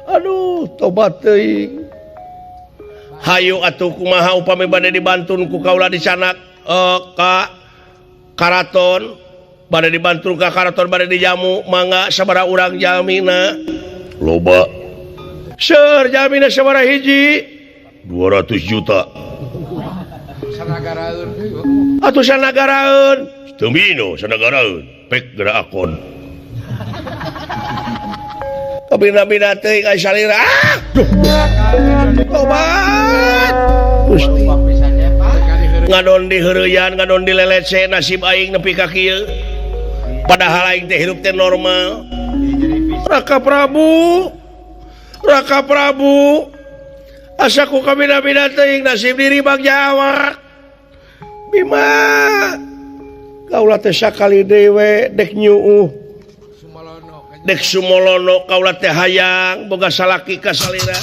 [SPEAKER 1] aduh tobat teuing hayu atuh kumaha upami bade dibantun ku kaula dicanak ka karaton bade dibantun ka karaton bade dijamu mangga sabaraha urang jamina loba seur jamina sabaraha hiji 200 juta
[SPEAKER 2] sanagaraeun
[SPEAKER 1] atuh sanagaraeun teu mino sanagaraeun pek geura akon kabina-bina teuing ai salira tobat Gusti ngadon di heureuyan ngadon di lelece nasib aing nepi ka kieu padahal aing teh hirup teh normal Raka Prabu Raka Prabu asa ku kabina-bina teuing nasib diri bagja awak Bima kaula teh sakali deui we dek nyuuh dek sumolono kaula teh hayang boga salaki ka salira.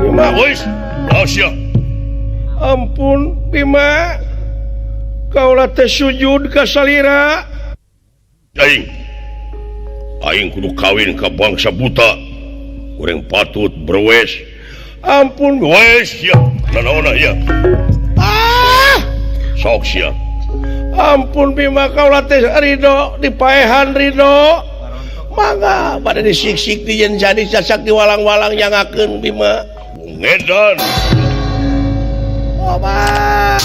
[SPEAKER 1] Bima wis laos ya. Ampun Bima kaula teh sujud ka salira. Aing aing kudu kawin ka bangsa buta kurang patut berwes. Ampun wes ya nanaona ya. Ah sok sia. Ampun Bima kaula teh ridho dipaehan ridho. Mangga bade disiksik di yen jadi casak di walang-walang nyangakeun Bima. Ngedan. Obat.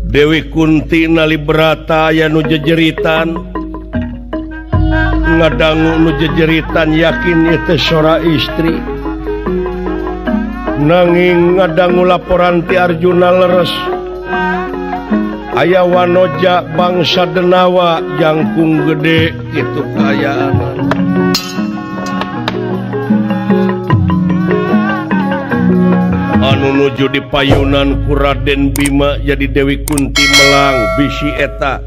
[SPEAKER 1] Dewi Kunti nalibrata aya nu jejeritan ngadangu nu jejeritan yakin ieu teh sora istri nanging ngadangu laporan ti Arjuna leres aya wanoja bangsa Denawa jangkung gede kitu kaayaan. Anu nuju di payunan ku Raden Bima jadi Dewi Kunti melang bisi eta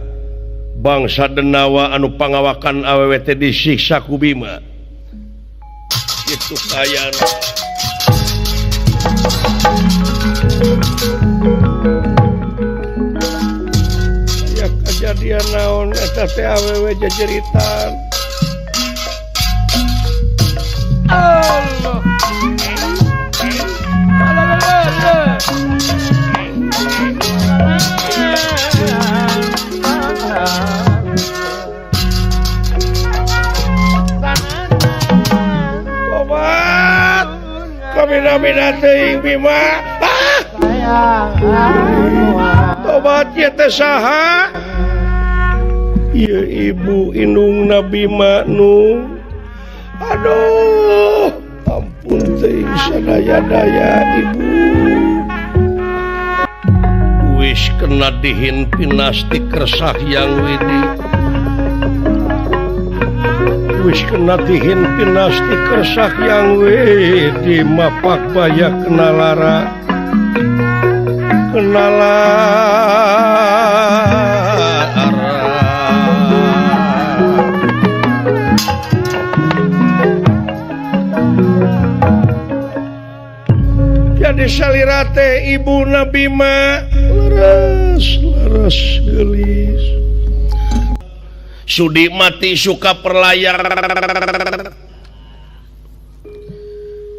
[SPEAKER 1] bangsa Denawa anu pangawakan awewe teh disiksa ku Bima kitu kaayaan. Ya kejadian naon eta teh awewe jejeritan.
[SPEAKER 2] Allah.
[SPEAKER 1] Tobat kabina-bina teuing Bima. Tobat ieu teh saha? Ieu ibu indungna Bima nu. Aduh, ampun teuing sadaya-daya ibu. Wis kena dihin pinasti kersah yang widi. Wis kena dihin pinasti kersah yang widi mapak baya kena lara. Kena lara. Jadi salira teh ibuna Bima leres leres geulis. Sudi mati suka perlayar.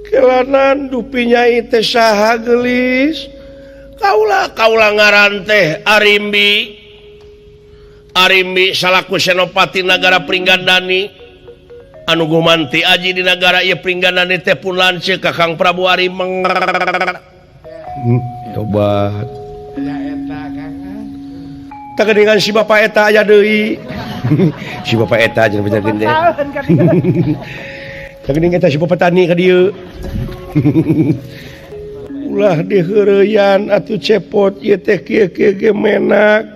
[SPEAKER 1] Kelanan dupi nyai teh saha geulis. Kaula kaula ngaran teh Arimbi. Arimbi salaku senopati nagara Pringgandani. Anu gumanti aji di nagara ieu Pringgandani teh pun lanceuk ka Kang Prabu Arimeng. Tobat. Tah geuningan si bapa eta aya deui. Si bapa eta jeung penyakit teh. Tah geuning eta si bapa tani ka dieu. Ulah diheureyan atuh cepot ieu teh kieu-kieu ge menak.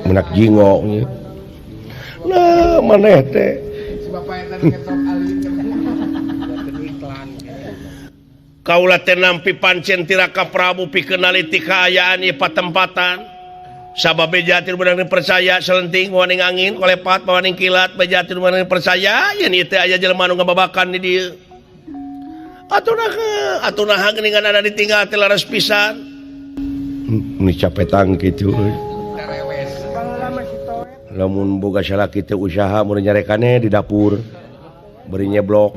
[SPEAKER 1] Menak jingo. Nah, maneh teh. Kaula teh nampi pancen ti Raka Prabu pikeun naliti kaayaan ieu patempatan. Sabab beja teu beunang dipercaya selenting mawaning angin kolepat mawaning kilat beja teu beunang dipercaya yen ieu teh aya jelema nu ngababakan di dieu. Atuh naha atuh naha geuningan ada ditinggal teh laras pisan. Ini capetang kitu euy. Lamun boga salaki teh usaha mun nyarekane di dapur bari nyeblok.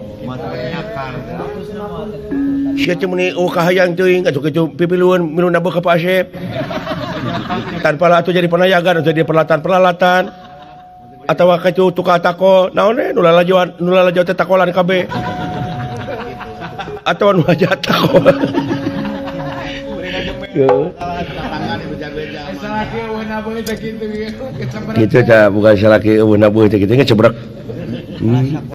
[SPEAKER 1] Sia teh meuni eueuh kahayang teuing atuh kitu pipilueun minum nabeuh ka Pak Asep. Tanpa lah atuh jadi penayagan atau jadi peralatan-peralatan atawa kitu tukang tako naon we nu lalajoan nu lalajo teh takolan kabeh atawa nu aja tako. Gitu ta bukan salaki eueuh nabuh teh kitu ngecebrek.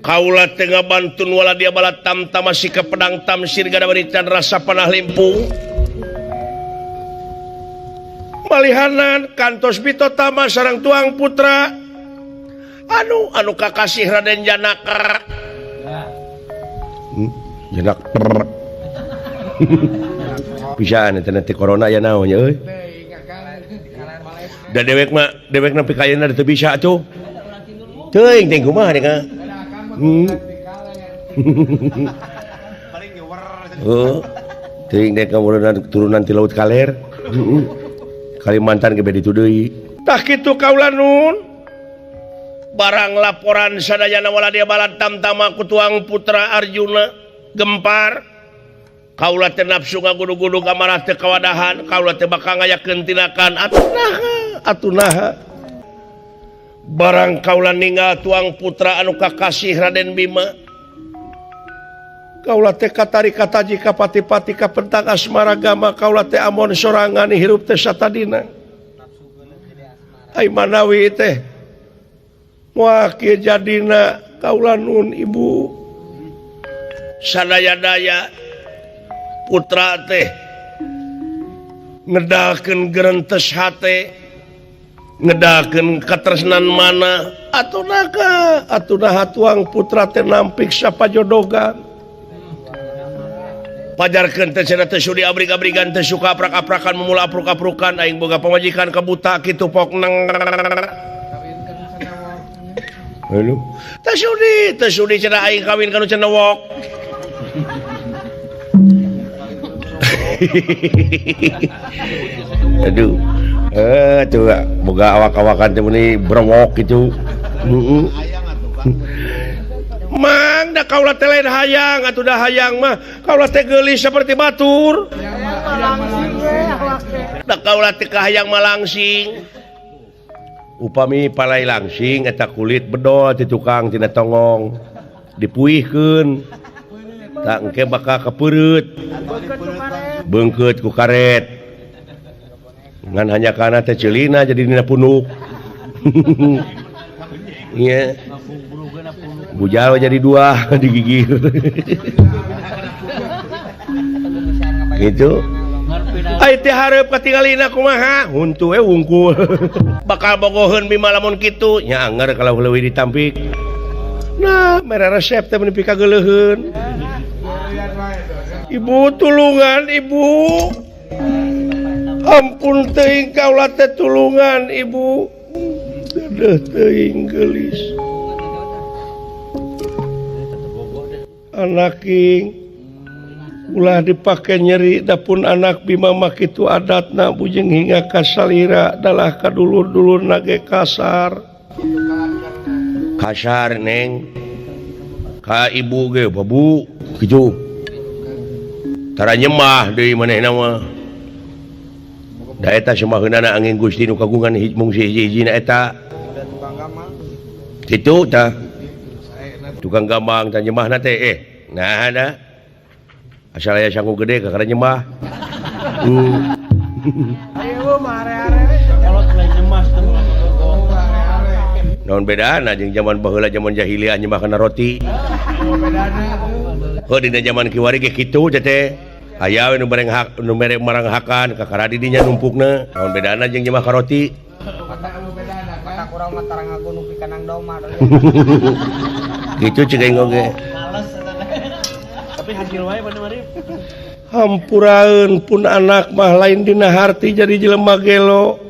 [SPEAKER 1] Kaula teh ngabantun wala dia bala tamtama si ke pedang tamsir gada berikan rasa panah limpung. Malihanan kantos bitotama sareng tuang putra anu anu kakasih Raden Janaka. Janak pisan eta teh corona ya naon nya euy. Da dewek mah dewek nepi ka ayeuna teu bisa atuh. Teuing teh kumaha deh ka. Heuh. Teuing deh ka turunan ti laut kaler. Kalimantan ge beda ditu deui. Tah kitu kaula nun. Barang laporan sadayana wala dia balat tamtama ku tuang putra Arjuna. Gempar kaula teh nafsu ngagudug-gudug amarah teh kawadahan kaula teh bakal ngayakeun tindakan atuh naha barang kaula ninggal tuang putra anu kakasih Raden Bima kaula teh katari kataji ka pati-pati ka pentang asmara gama kaula teh amon sorangan hirup teh satadina ai manawi teh moal kieu jadina kaula nun ibu sadaya-daya putra teh ngedalkeun gerentes hate ngedalkeun katresnan mana atuh naha atuh naha tuang putra teh nampik sapajodogan pajarkeun teh cenah teh sudi abrig-abrigan teh suka aprak-aprakan memula apruk-aprukan aing boga pamajikan kabuta kitu pok neng heuh teh sudi cenah aing kawin ka nu cenewok. Aduh, tuh boga awak-awakan teh meuni brewok gitu. Heeh. Mang da kaula teh lain hayang atuh da hayang mah kaula teh geulis seperti batur. Da kaula teh kahayang malangsing. Upami palai langsing eta kulit bedol ti tukang tina tongong dipuihkeun. Tak engke bakal kepeureut. Beungkeut ku karet. Ngan hanya kana teh ceulina jadi dina punuk. Iya. Bujal jadi dua digigir. Gitu. Ai teh hareup katingalina kumaha? Huntu we wungkul. Bakal bogoheun Bima lamun kitu. Nya anger kalau leuwih ditampik. Nah, mere resep teh meuni pikageuleuheun. Ibu tulungan ibu. Ampun teuing kaula teh tulungan ibu. Dedeuh teuing geulis. Anaking ulah dipake nyeri dapun anak Bima mah kitu adatna bujeng hingga ka salira dalah ka dulur-dulurna ge kasar. Kasar neng. Ka ibu ge babu kitu. Tara nyemah deui manehna mah. Da eta semaheunana angin Gusti nu kagungan mung hiji-hijina eta. Kitu tah. Tukang gambang tah nyemahna teh nah da. Asal aya sangu gede kakara nyemah. Naon bedana jeung zaman baheula zaman jahiliyah nyemah kana roti. Heuh dina zaman kiwari ge kitu teh. Aya we nu bareng hak nu mere maranghakan kakara di dinya numpukna. Naon bedana jeung nyemah ka roti.
[SPEAKER 4] Urang mah tarang ngaku nu pikanang doma.
[SPEAKER 1] Kitu cek aing oge.
[SPEAKER 7] Tapi hasil wae mana mari.
[SPEAKER 1] Hampuraeun pun anak mah lain dina harti jadi jelema gelo.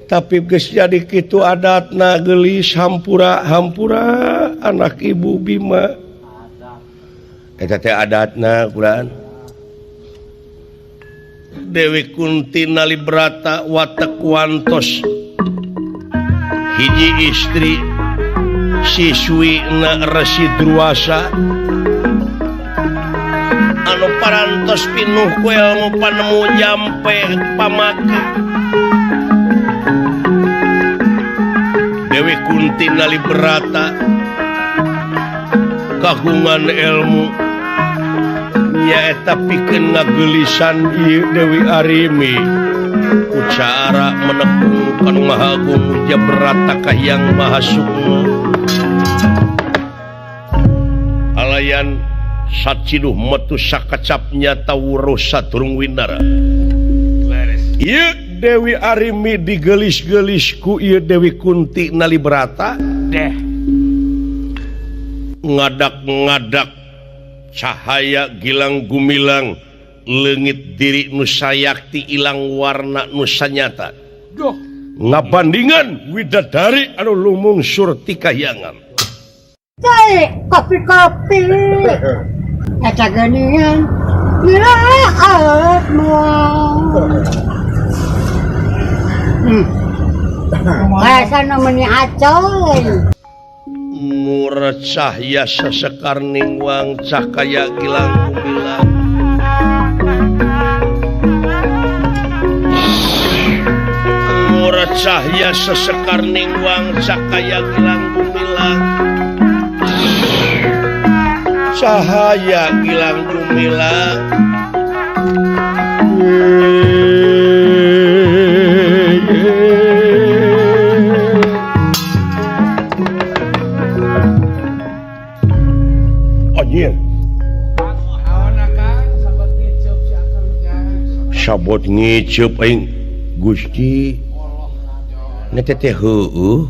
[SPEAKER 1] Tapi geus jadi kitu adatna geulis hampura hampura anak ibu Bima. Eta teh adatna kulaan. Dewi Kunti Nalibrata watek wantos hiji istri siswi na Resi Druwasa anu parantos pinuh ku ilmu panemu jampe pamake. Dewi Kunti Nalibrata kagungan ilmu Nyaeta pikeun ngageulisan ieu Dewi Arimi ku cara menepung kanu Maha Agung Jabrata Kahiyang Maha Sukma alayan saciduh metu sakacap nyata wuruh sadurung winara. Ieu Dewi Arimi digelis-gelis ku ieu Dewi Kunti Nalibrata
[SPEAKER 2] deh
[SPEAKER 1] ngadak-ngadak cahaya gilang gumilang leungit diri nu sayakti ilang warna nu sanyata.
[SPEAKER 2] Duh,
[SPEAKER 1] ngabandingan widadari anu lumungsur ti kahyangan.
[SPEAKER 8] Cai, kopi-kopi. Eta geuningan ngiraat moal. Rasana meuni acoy.
[SPEAKER 1] Murah cahya sesekar ningwang cakaya gilang gumilang. Murah cahya sesekar ningwang cakaya gilang gumilang. Cahaya gilang gumilang. Sabot ngiceup aing Gusti. Na teh heueuh.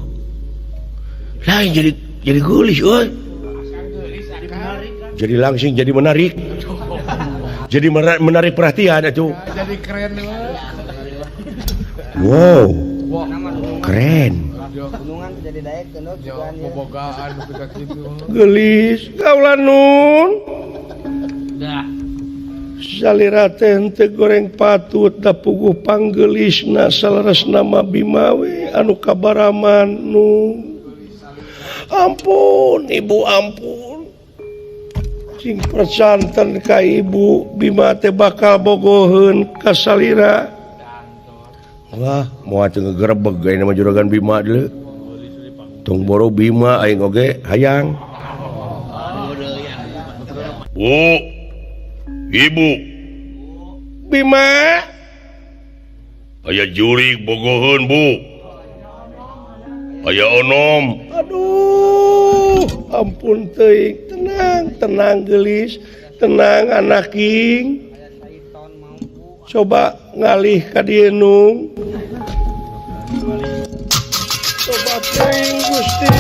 [SPEAKER 1] Lain jadi geulis euy. Jadi langsung jadi menarik. Jadi menarik perhatian atuh.
[SPEAKER 2] Jadi keren euy.
[SPEAKER 1] Wow. Keren. Geulis kaula nun.
[SPEAKER 7] Dah.
[SPEAKER 1] Salira teh henteu goreng patut da puguh panggelisna saleresna mah Bima we anu kabaraman nu. Ampun ibu ampun. Cing percanten ka ibu Bima teh bakal bogoheun ka salira. Wah, moal teu ngegerebeg ayeuna mah juragan Bima deuleu. Tong boro Bima aing oge hayang. Bu, Ibu Bima aya jurig bogoheun Bu. Aya onom. Aduh, ampun teuing. Tenang, tenang geulis, tenang anaking. Coba ngalih ka dieu nung. Coba teuing Gusti.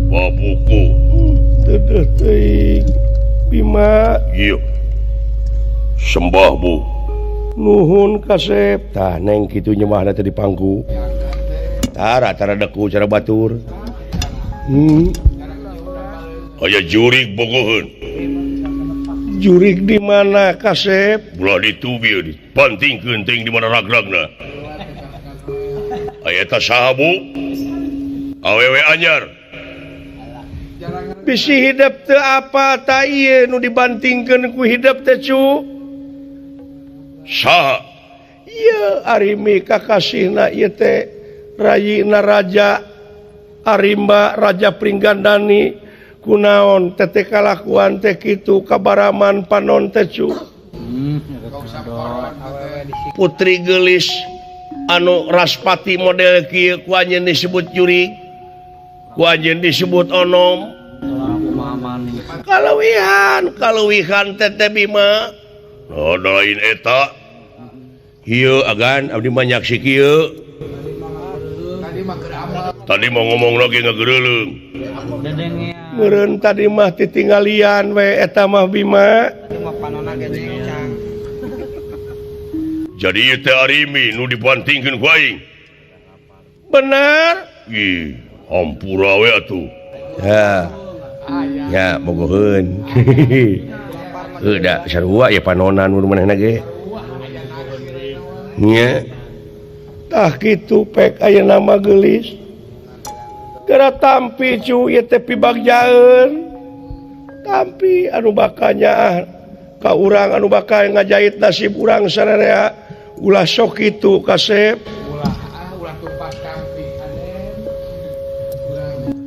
[SPEAKER 1] Babuku dedeh teuing Bima. Ieu sembah Bu. Nuhun kasep. Tah neng kitu nyembahna teh di pangku. Tara tara deku cara batur. Aya jurig bogoheun. Jurig di mana kasep? Ulah ditu bieu dibantingkeun teuing di mana ragragna. Aya ta saha Bu? Awewe anyar. Bisi hidep teu apa ta ieu nu dibantingkeun ku hidep teh cu? Saha? Ieu Arimi kakasihna ieu teh rayina raja Arimba Raja Pringgandani kunaon teh kalakuan teh kitu kabaraman panon teh cu. Putri geulis anu raspati model kieu ku anjeun disebut jurig, ku anjeun disebut onom. Kaleuwihan, kaleuwihan teh Bima. Oh, lain eta. Ieu agan abdi mah nyaksi kieu. Tadi mau ngomong lagi ngagereuleung. Meureun tadi mah titinggalian we eta mah Bima. Jadi ieu teh Arimi nu dibantingkeun ku aing. Benar? Ih, hampura we atuh. Ya. Ya, bogoheun. Heuh da sarua ya panonan mun manehna ge. Nya. Tah kitu pek ayeuna mah geulis. Geura tampi cu ieu teh pibagjaeun. Tampi anu bakal nyaah ka urang anu bakal ngajait nasib urang sararea. Ulah sok kitu kasep.
[SPEAKER 2] Ulah ah ulah tumpas kampi aden.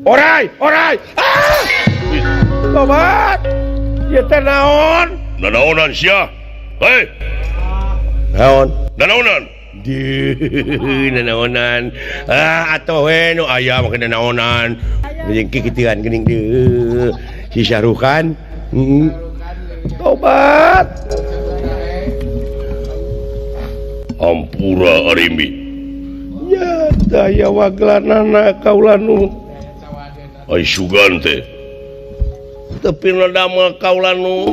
[SPEAKER 1] Orai, orai. Ah! Tobat. Ieu teh naon? Nanaonan sia? Hei. Naon? Nanaonan? Duh, nanaonan. Ah, atuh we nu aya make nanaonan. Jeung kikituan geuning deui. Si Syarukan. Heeh. Tobat. Ampura Arimbi. Nya daya waglanana kaula nu. Ai sugan teh. Teu pinodamel kaula nu.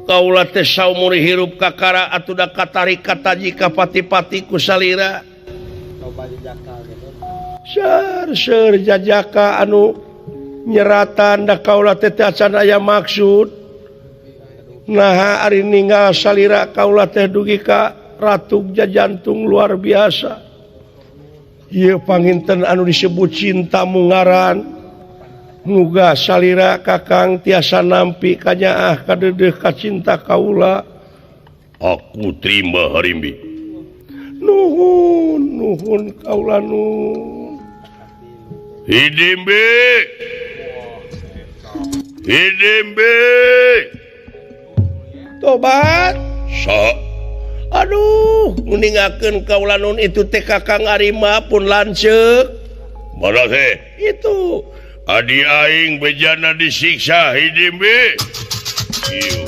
[SPEAKER 1] Kaula teh saumur hirup kakara atuh da katarik kataji ka pati-pati ku salira. Seur jajaka anu nyeratan da kaula teh teu acan aya maksud. Naha ari ninggal salira kaula teh dugi ka ratug jajantung luar biasa. Ieu panginten anu disebut cinta mungaran. Muga salira kakang tiasa nampi kanyaah kadeudeuh ka cinta kaula. Aku terima Harimbi. Nuhun nuhun kaula nun. Hidimbi. Hidimbi. Tobat. Sok. Aduh, meningakeun kaula nun itu teh Kakang Arima pun lanceuk. Mana teh? Itu adi aing bejana disiksa Hidimbi. Ieu.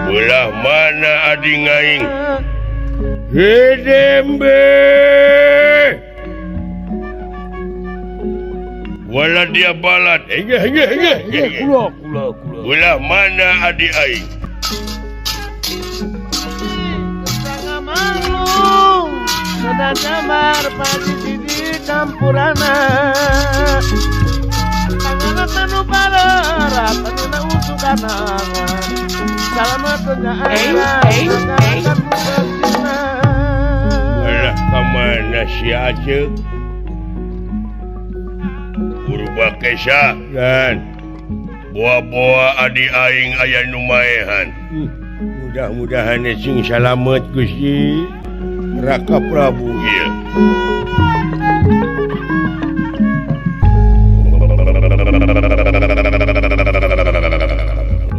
[SPEAKER 1] Belah mana adi aing? Hidimbi. Wala dia balat. Kula. Belah mana adi aing? Belah ka mana si Aceh? Purba Kesa kan boa-boa adi aing aya nu maehan. Mudah-mudahan sing salamet Gusti Raka Prabu. Ieu.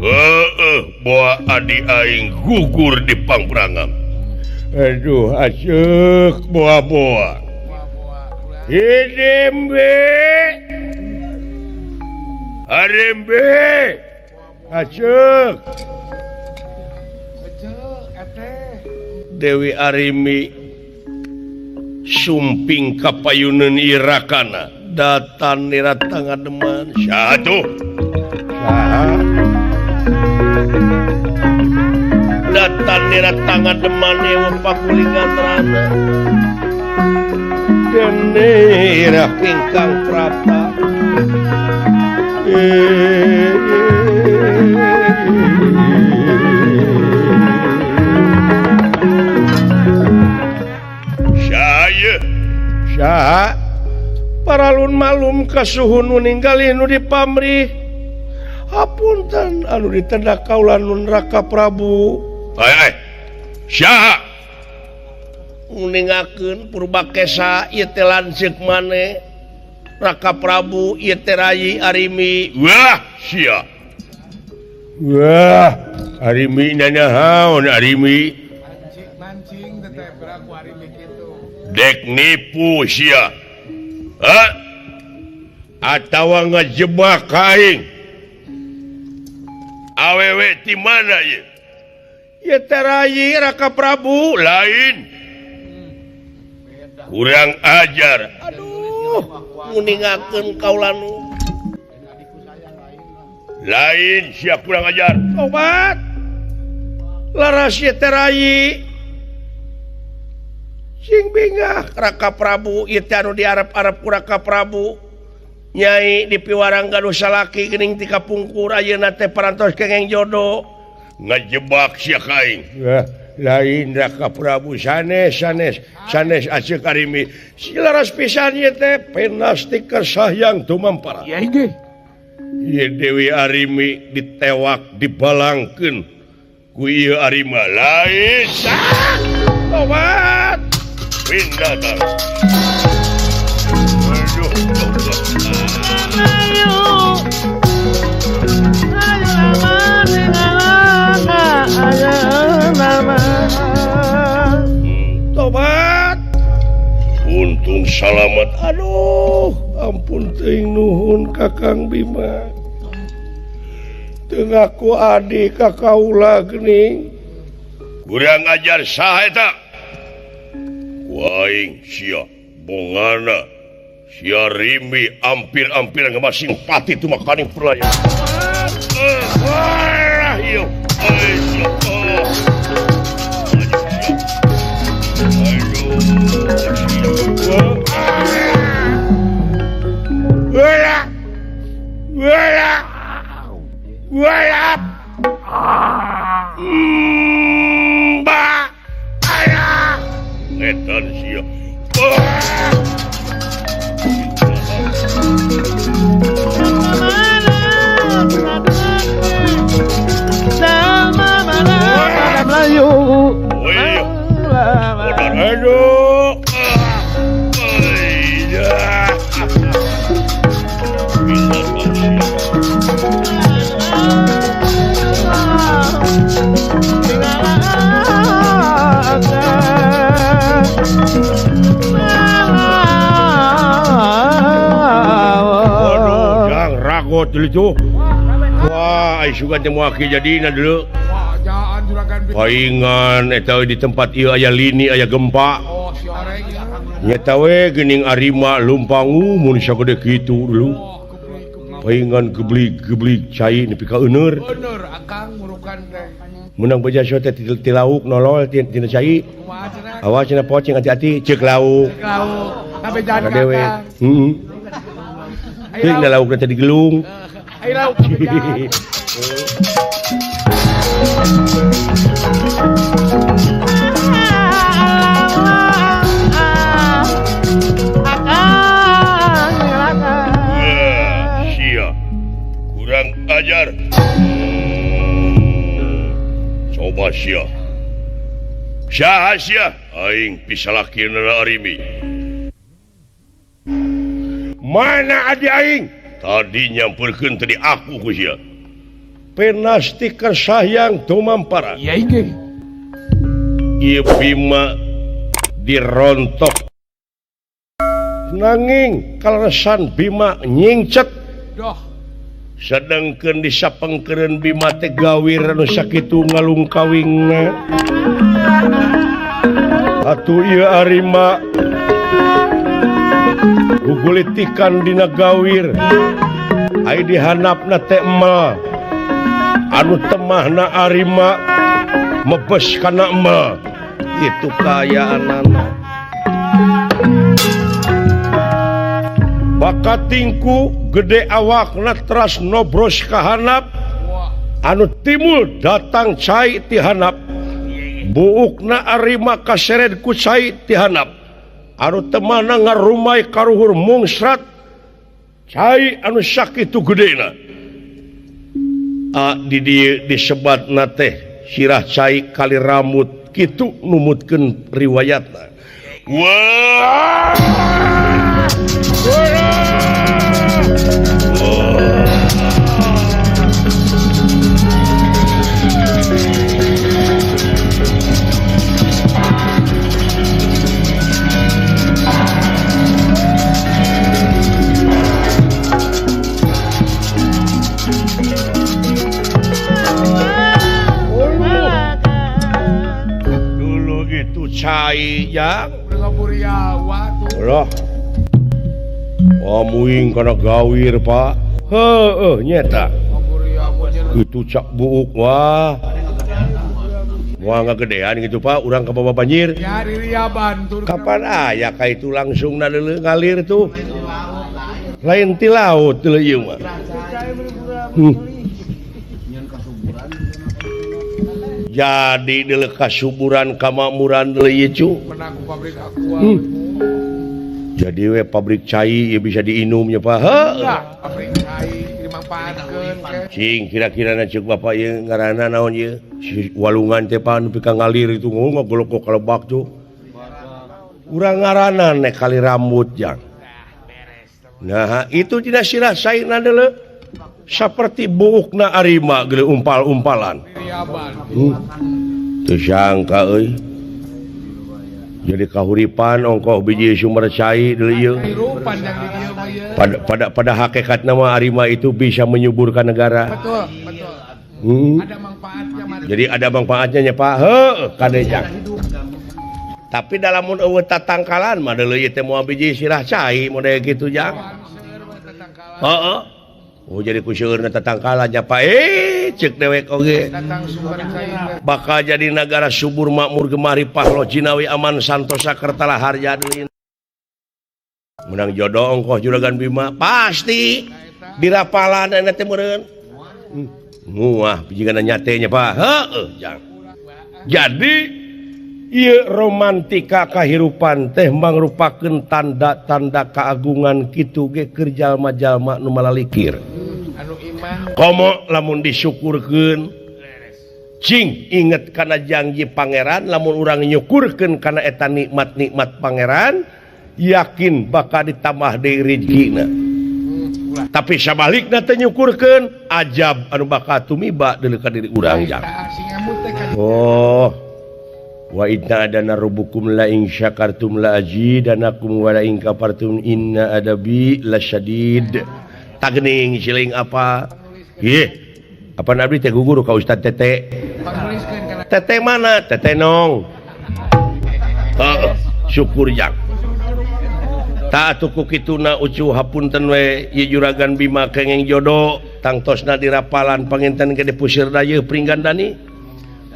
[SPEAKER 1] Heeh, boa adi aing gugur di pangperangan. Aduh, asyik boa-boa. Hidimbi. Harimbi. Asyik. Dewi Arimi sumping kapayuneun irakana datan nira tangademan. Saha tuh? Saha? Datan nira tangademan ewa pakulingan rana. Dene irah ingkang prapta. Saha paralun malum kasuhun nu ninggali nu dipamrih. Hapunten anu ditendak kaula nun Raka Prabu. Ai saha nguningakeun Purba Kesa ieu teh lanceuk maneh Raka Prabu ieu teh Rayi Arimi. Wah sia. Wah Arimi nanahaon Arimi.
[SPEAKER 2] Mancing teh beraku Arimi kitu.
[SPEAKER 1] Dek nipu sia. Hah? Atawa ngejebak aing. Awewe ti mana ieu? Ieu teh Rayi Raka Prabu lain. Kurang ajar. Aduh, nguningakeun kaula nu. Lain sia kurang ajar. Tobat. Laras ieu teh Rayi. Sing bingah Raka Prabu ieu teh anu diarep-arep ku Raka Prabu. Nyai dipiwarang gaduh salaki geuning ti kapungkur ayeuna teh parantos kengeng jodoh. Ngajebak sia ka aing. Lain Raka Prabu sanes sanes sanes aceuk Arimi. Silaras pisan ieu teh penasti kersahyang tumampara.
[SPEAKER 2] Ya inggih.
[SPEAKER 1] Ieu Dewi Arimi ditewak dibalangkeun ku ieu Arima. Lain sah. Tobat. Pindah dah. Aduh.
[SPEAKER 3] Ayo. Ayo
[SPEAKER 1] Tobat. Untung salamat. Aduh, ampun teuing nuhun Kakang Bima. Teu ngaku adi ka kaula geuning. Kurang ajar saha eta? Ku aing sia bongana. Sia Rimi ampir-ampir ngamasing pati tumakaning perlaya. Wah, ieu. Dulu wah sugan teh moal jadina dulu. Paingan eta di tempat ieu aya lini aya gempa. Nyeta we geuning Arima lumpangu mun sagede kitu dulu. Paingan geblig-geblig cai nepi ka euneur.
[SPEAKER 2] Euneur akang murukan teh.
[SPEAKER 1] Menang beja teh ti lauk nolol tina cai. Awas cenah pocing hati-hati ceuk lauk.
[SPEAKER 2] Ceuk lauk. Kabejan kakang.
[SPEAKER 1] Heeh. Teuing da laukna teh digelung.
[SPEAKER 2] Ayo lauk kabejan.
[SPEAKER 1] Sia. Kurang ajar. Coba sia. Saha sia? Aing pisalakina Arimi. Mana adi aing? Tadi nyamperkeun tadi aku ku sia. Penasti kersahyang tumampara.
[SPEAKER 2] Iya inggih.
[SPEAKER 1] Ieu Bima dirontok. Nanging kaleresan Bima nyingcet.
[SPEAKER 2] Doh.
[SPEAKER 1] Sedengkeun disapengkeureun Bima teh gawir anu sakitu ngalungkawingna. Atuh ieu Arima gugulitikan dina gawir. Ai dihanapna teh emel. Anu temahna Arima mebes kana emel. Itu kaayaanana. Bakatingku gede awakna teras nobros ka hanap. Anu timul datang cai ti hanap. Buukna Arima kaseret ku cai ti hanap. Anu temahna ngarumai karuhur mungsrat cai anu sakitu gedena. Di dieu disebatna teh sirah cai kali rambut kitu numutkeun riwayatna. Wah! Dulu itu cai yang loh. Oh, muing kana gawir, Pak. Heueuh nyeta. Itu cak buuk wah. Moal ngagedean gitu, Pak, urang ka bawa banjir. Kapan aya ka itu langsung ngalir tuh. Lain ti laut deuleu ieu mah. Jadi deuleu kasuburan kamakmuran deuleu ieu cu.
[SPEAKER 2] Menang ku pabrik aqua.
[SPEAKER 1] Jadi we pabrik cai ieu bisa diinum nya Pak. Heuh.
[SPEAKER 2] Pabrik cai dimanfaatkeun ke.
[SPEAKER 1] Cing kira-kira na ceuk bapak ieu ngaranna naon ieu? Si walungan teh pan nepi ka ngalir itu ngagolok kalebak cu. Urang ngaranna nek kali rambut jang. Nah, itu tidak sirah saina deuleu. Saperti buukna arima geuleuh umpal-umpalan. Teu sangka euy. Jadi kahuripan ongkoh biji sumber cai deuleu ieu. Pada hakikatna mah arima itu bisa menyuburkan negara.
[SPEAKER 2] Betul, betul. Ada manfaatnya.
[SPEAKER 1] Jadi ada manfaatnya nya Pak. Heuh, kade jang. Tapi dalam mun eueuh tatangkalan mah deuleu ieu teh moal biji sirah cai model kitu jang. Heeh. Oh jadi ku seueurna tatangkalan nya Pak. Ceuk dewek oge. Bakal jadi nagara subur makmur gemah ripah loh jinawi aman santosa kertala harja deui. Menang jodoh ongkoh Juragan Bima pasti dirapalan eta teh meureun. Muah jigana nyate nya Pak. Heueuh jang. Jadi ieu romantika kahirupan teh mangrupakeun tanda-tanda keagungan kitu ge keur jalma-jalma nu malalikir. Komo lamun disyukurkeun cing inget kana janji pangeran lamun urang nyukurkeun kana eta nikmat-nikmat pangeran yakin bakal ditambah deui rezekina. Tapi sabalikna teh nyukurkeun ajab anu bakal tumiba deuleu ka diri urang jang. Oh wa inna adana rabbukum la in syakartum la azidanakum wa la in kafartum inna adabi lasyadid. Tagning siling apa? Ih, apa abdi teh gugur ka Ustad Tete? Tete mana? Tete nong. Heeh, syukur jang. Ta atuh ku kituna ucu hapunten we ieu Juragan Bima kenging jodo tangtosna dirapalan panginten ge dipusir dayeuh Pringgandani.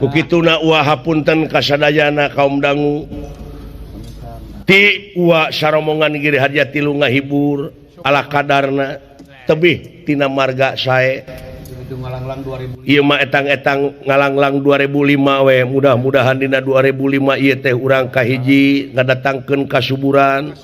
[SPEAKER 1] Ku kituna uwa hapunten kasadayana kaum dangu. Ti uwa saromongan Giri Harja tilu ngahibur ala kadarna tebih tina marga sae. Ieu mah etang-etang ngalanglang 2005 we mudah-mudahan dina 2005 ieu teh urang kahiji ngadatangkeun kasuburan,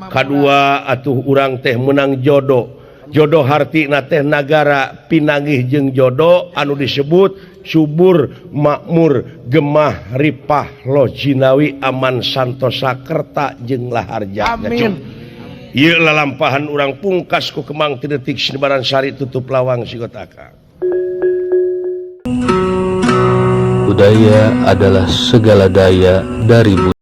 [SPEAKER 1] kadua atuh urang teh menang jodoh. Jodoh hartina teh nagara pinanggih jeung jodoh anu disebut subur makmur gemah ripah loh jinawi aman santosa kerta jeung laharja. Amin. Ieu lalampahan urang pungkas ku Kemang ti detik sinebaran sari tutup lawang sigotaka.
[SPEAKER 6] Budaya adalah segala daya dari budaya.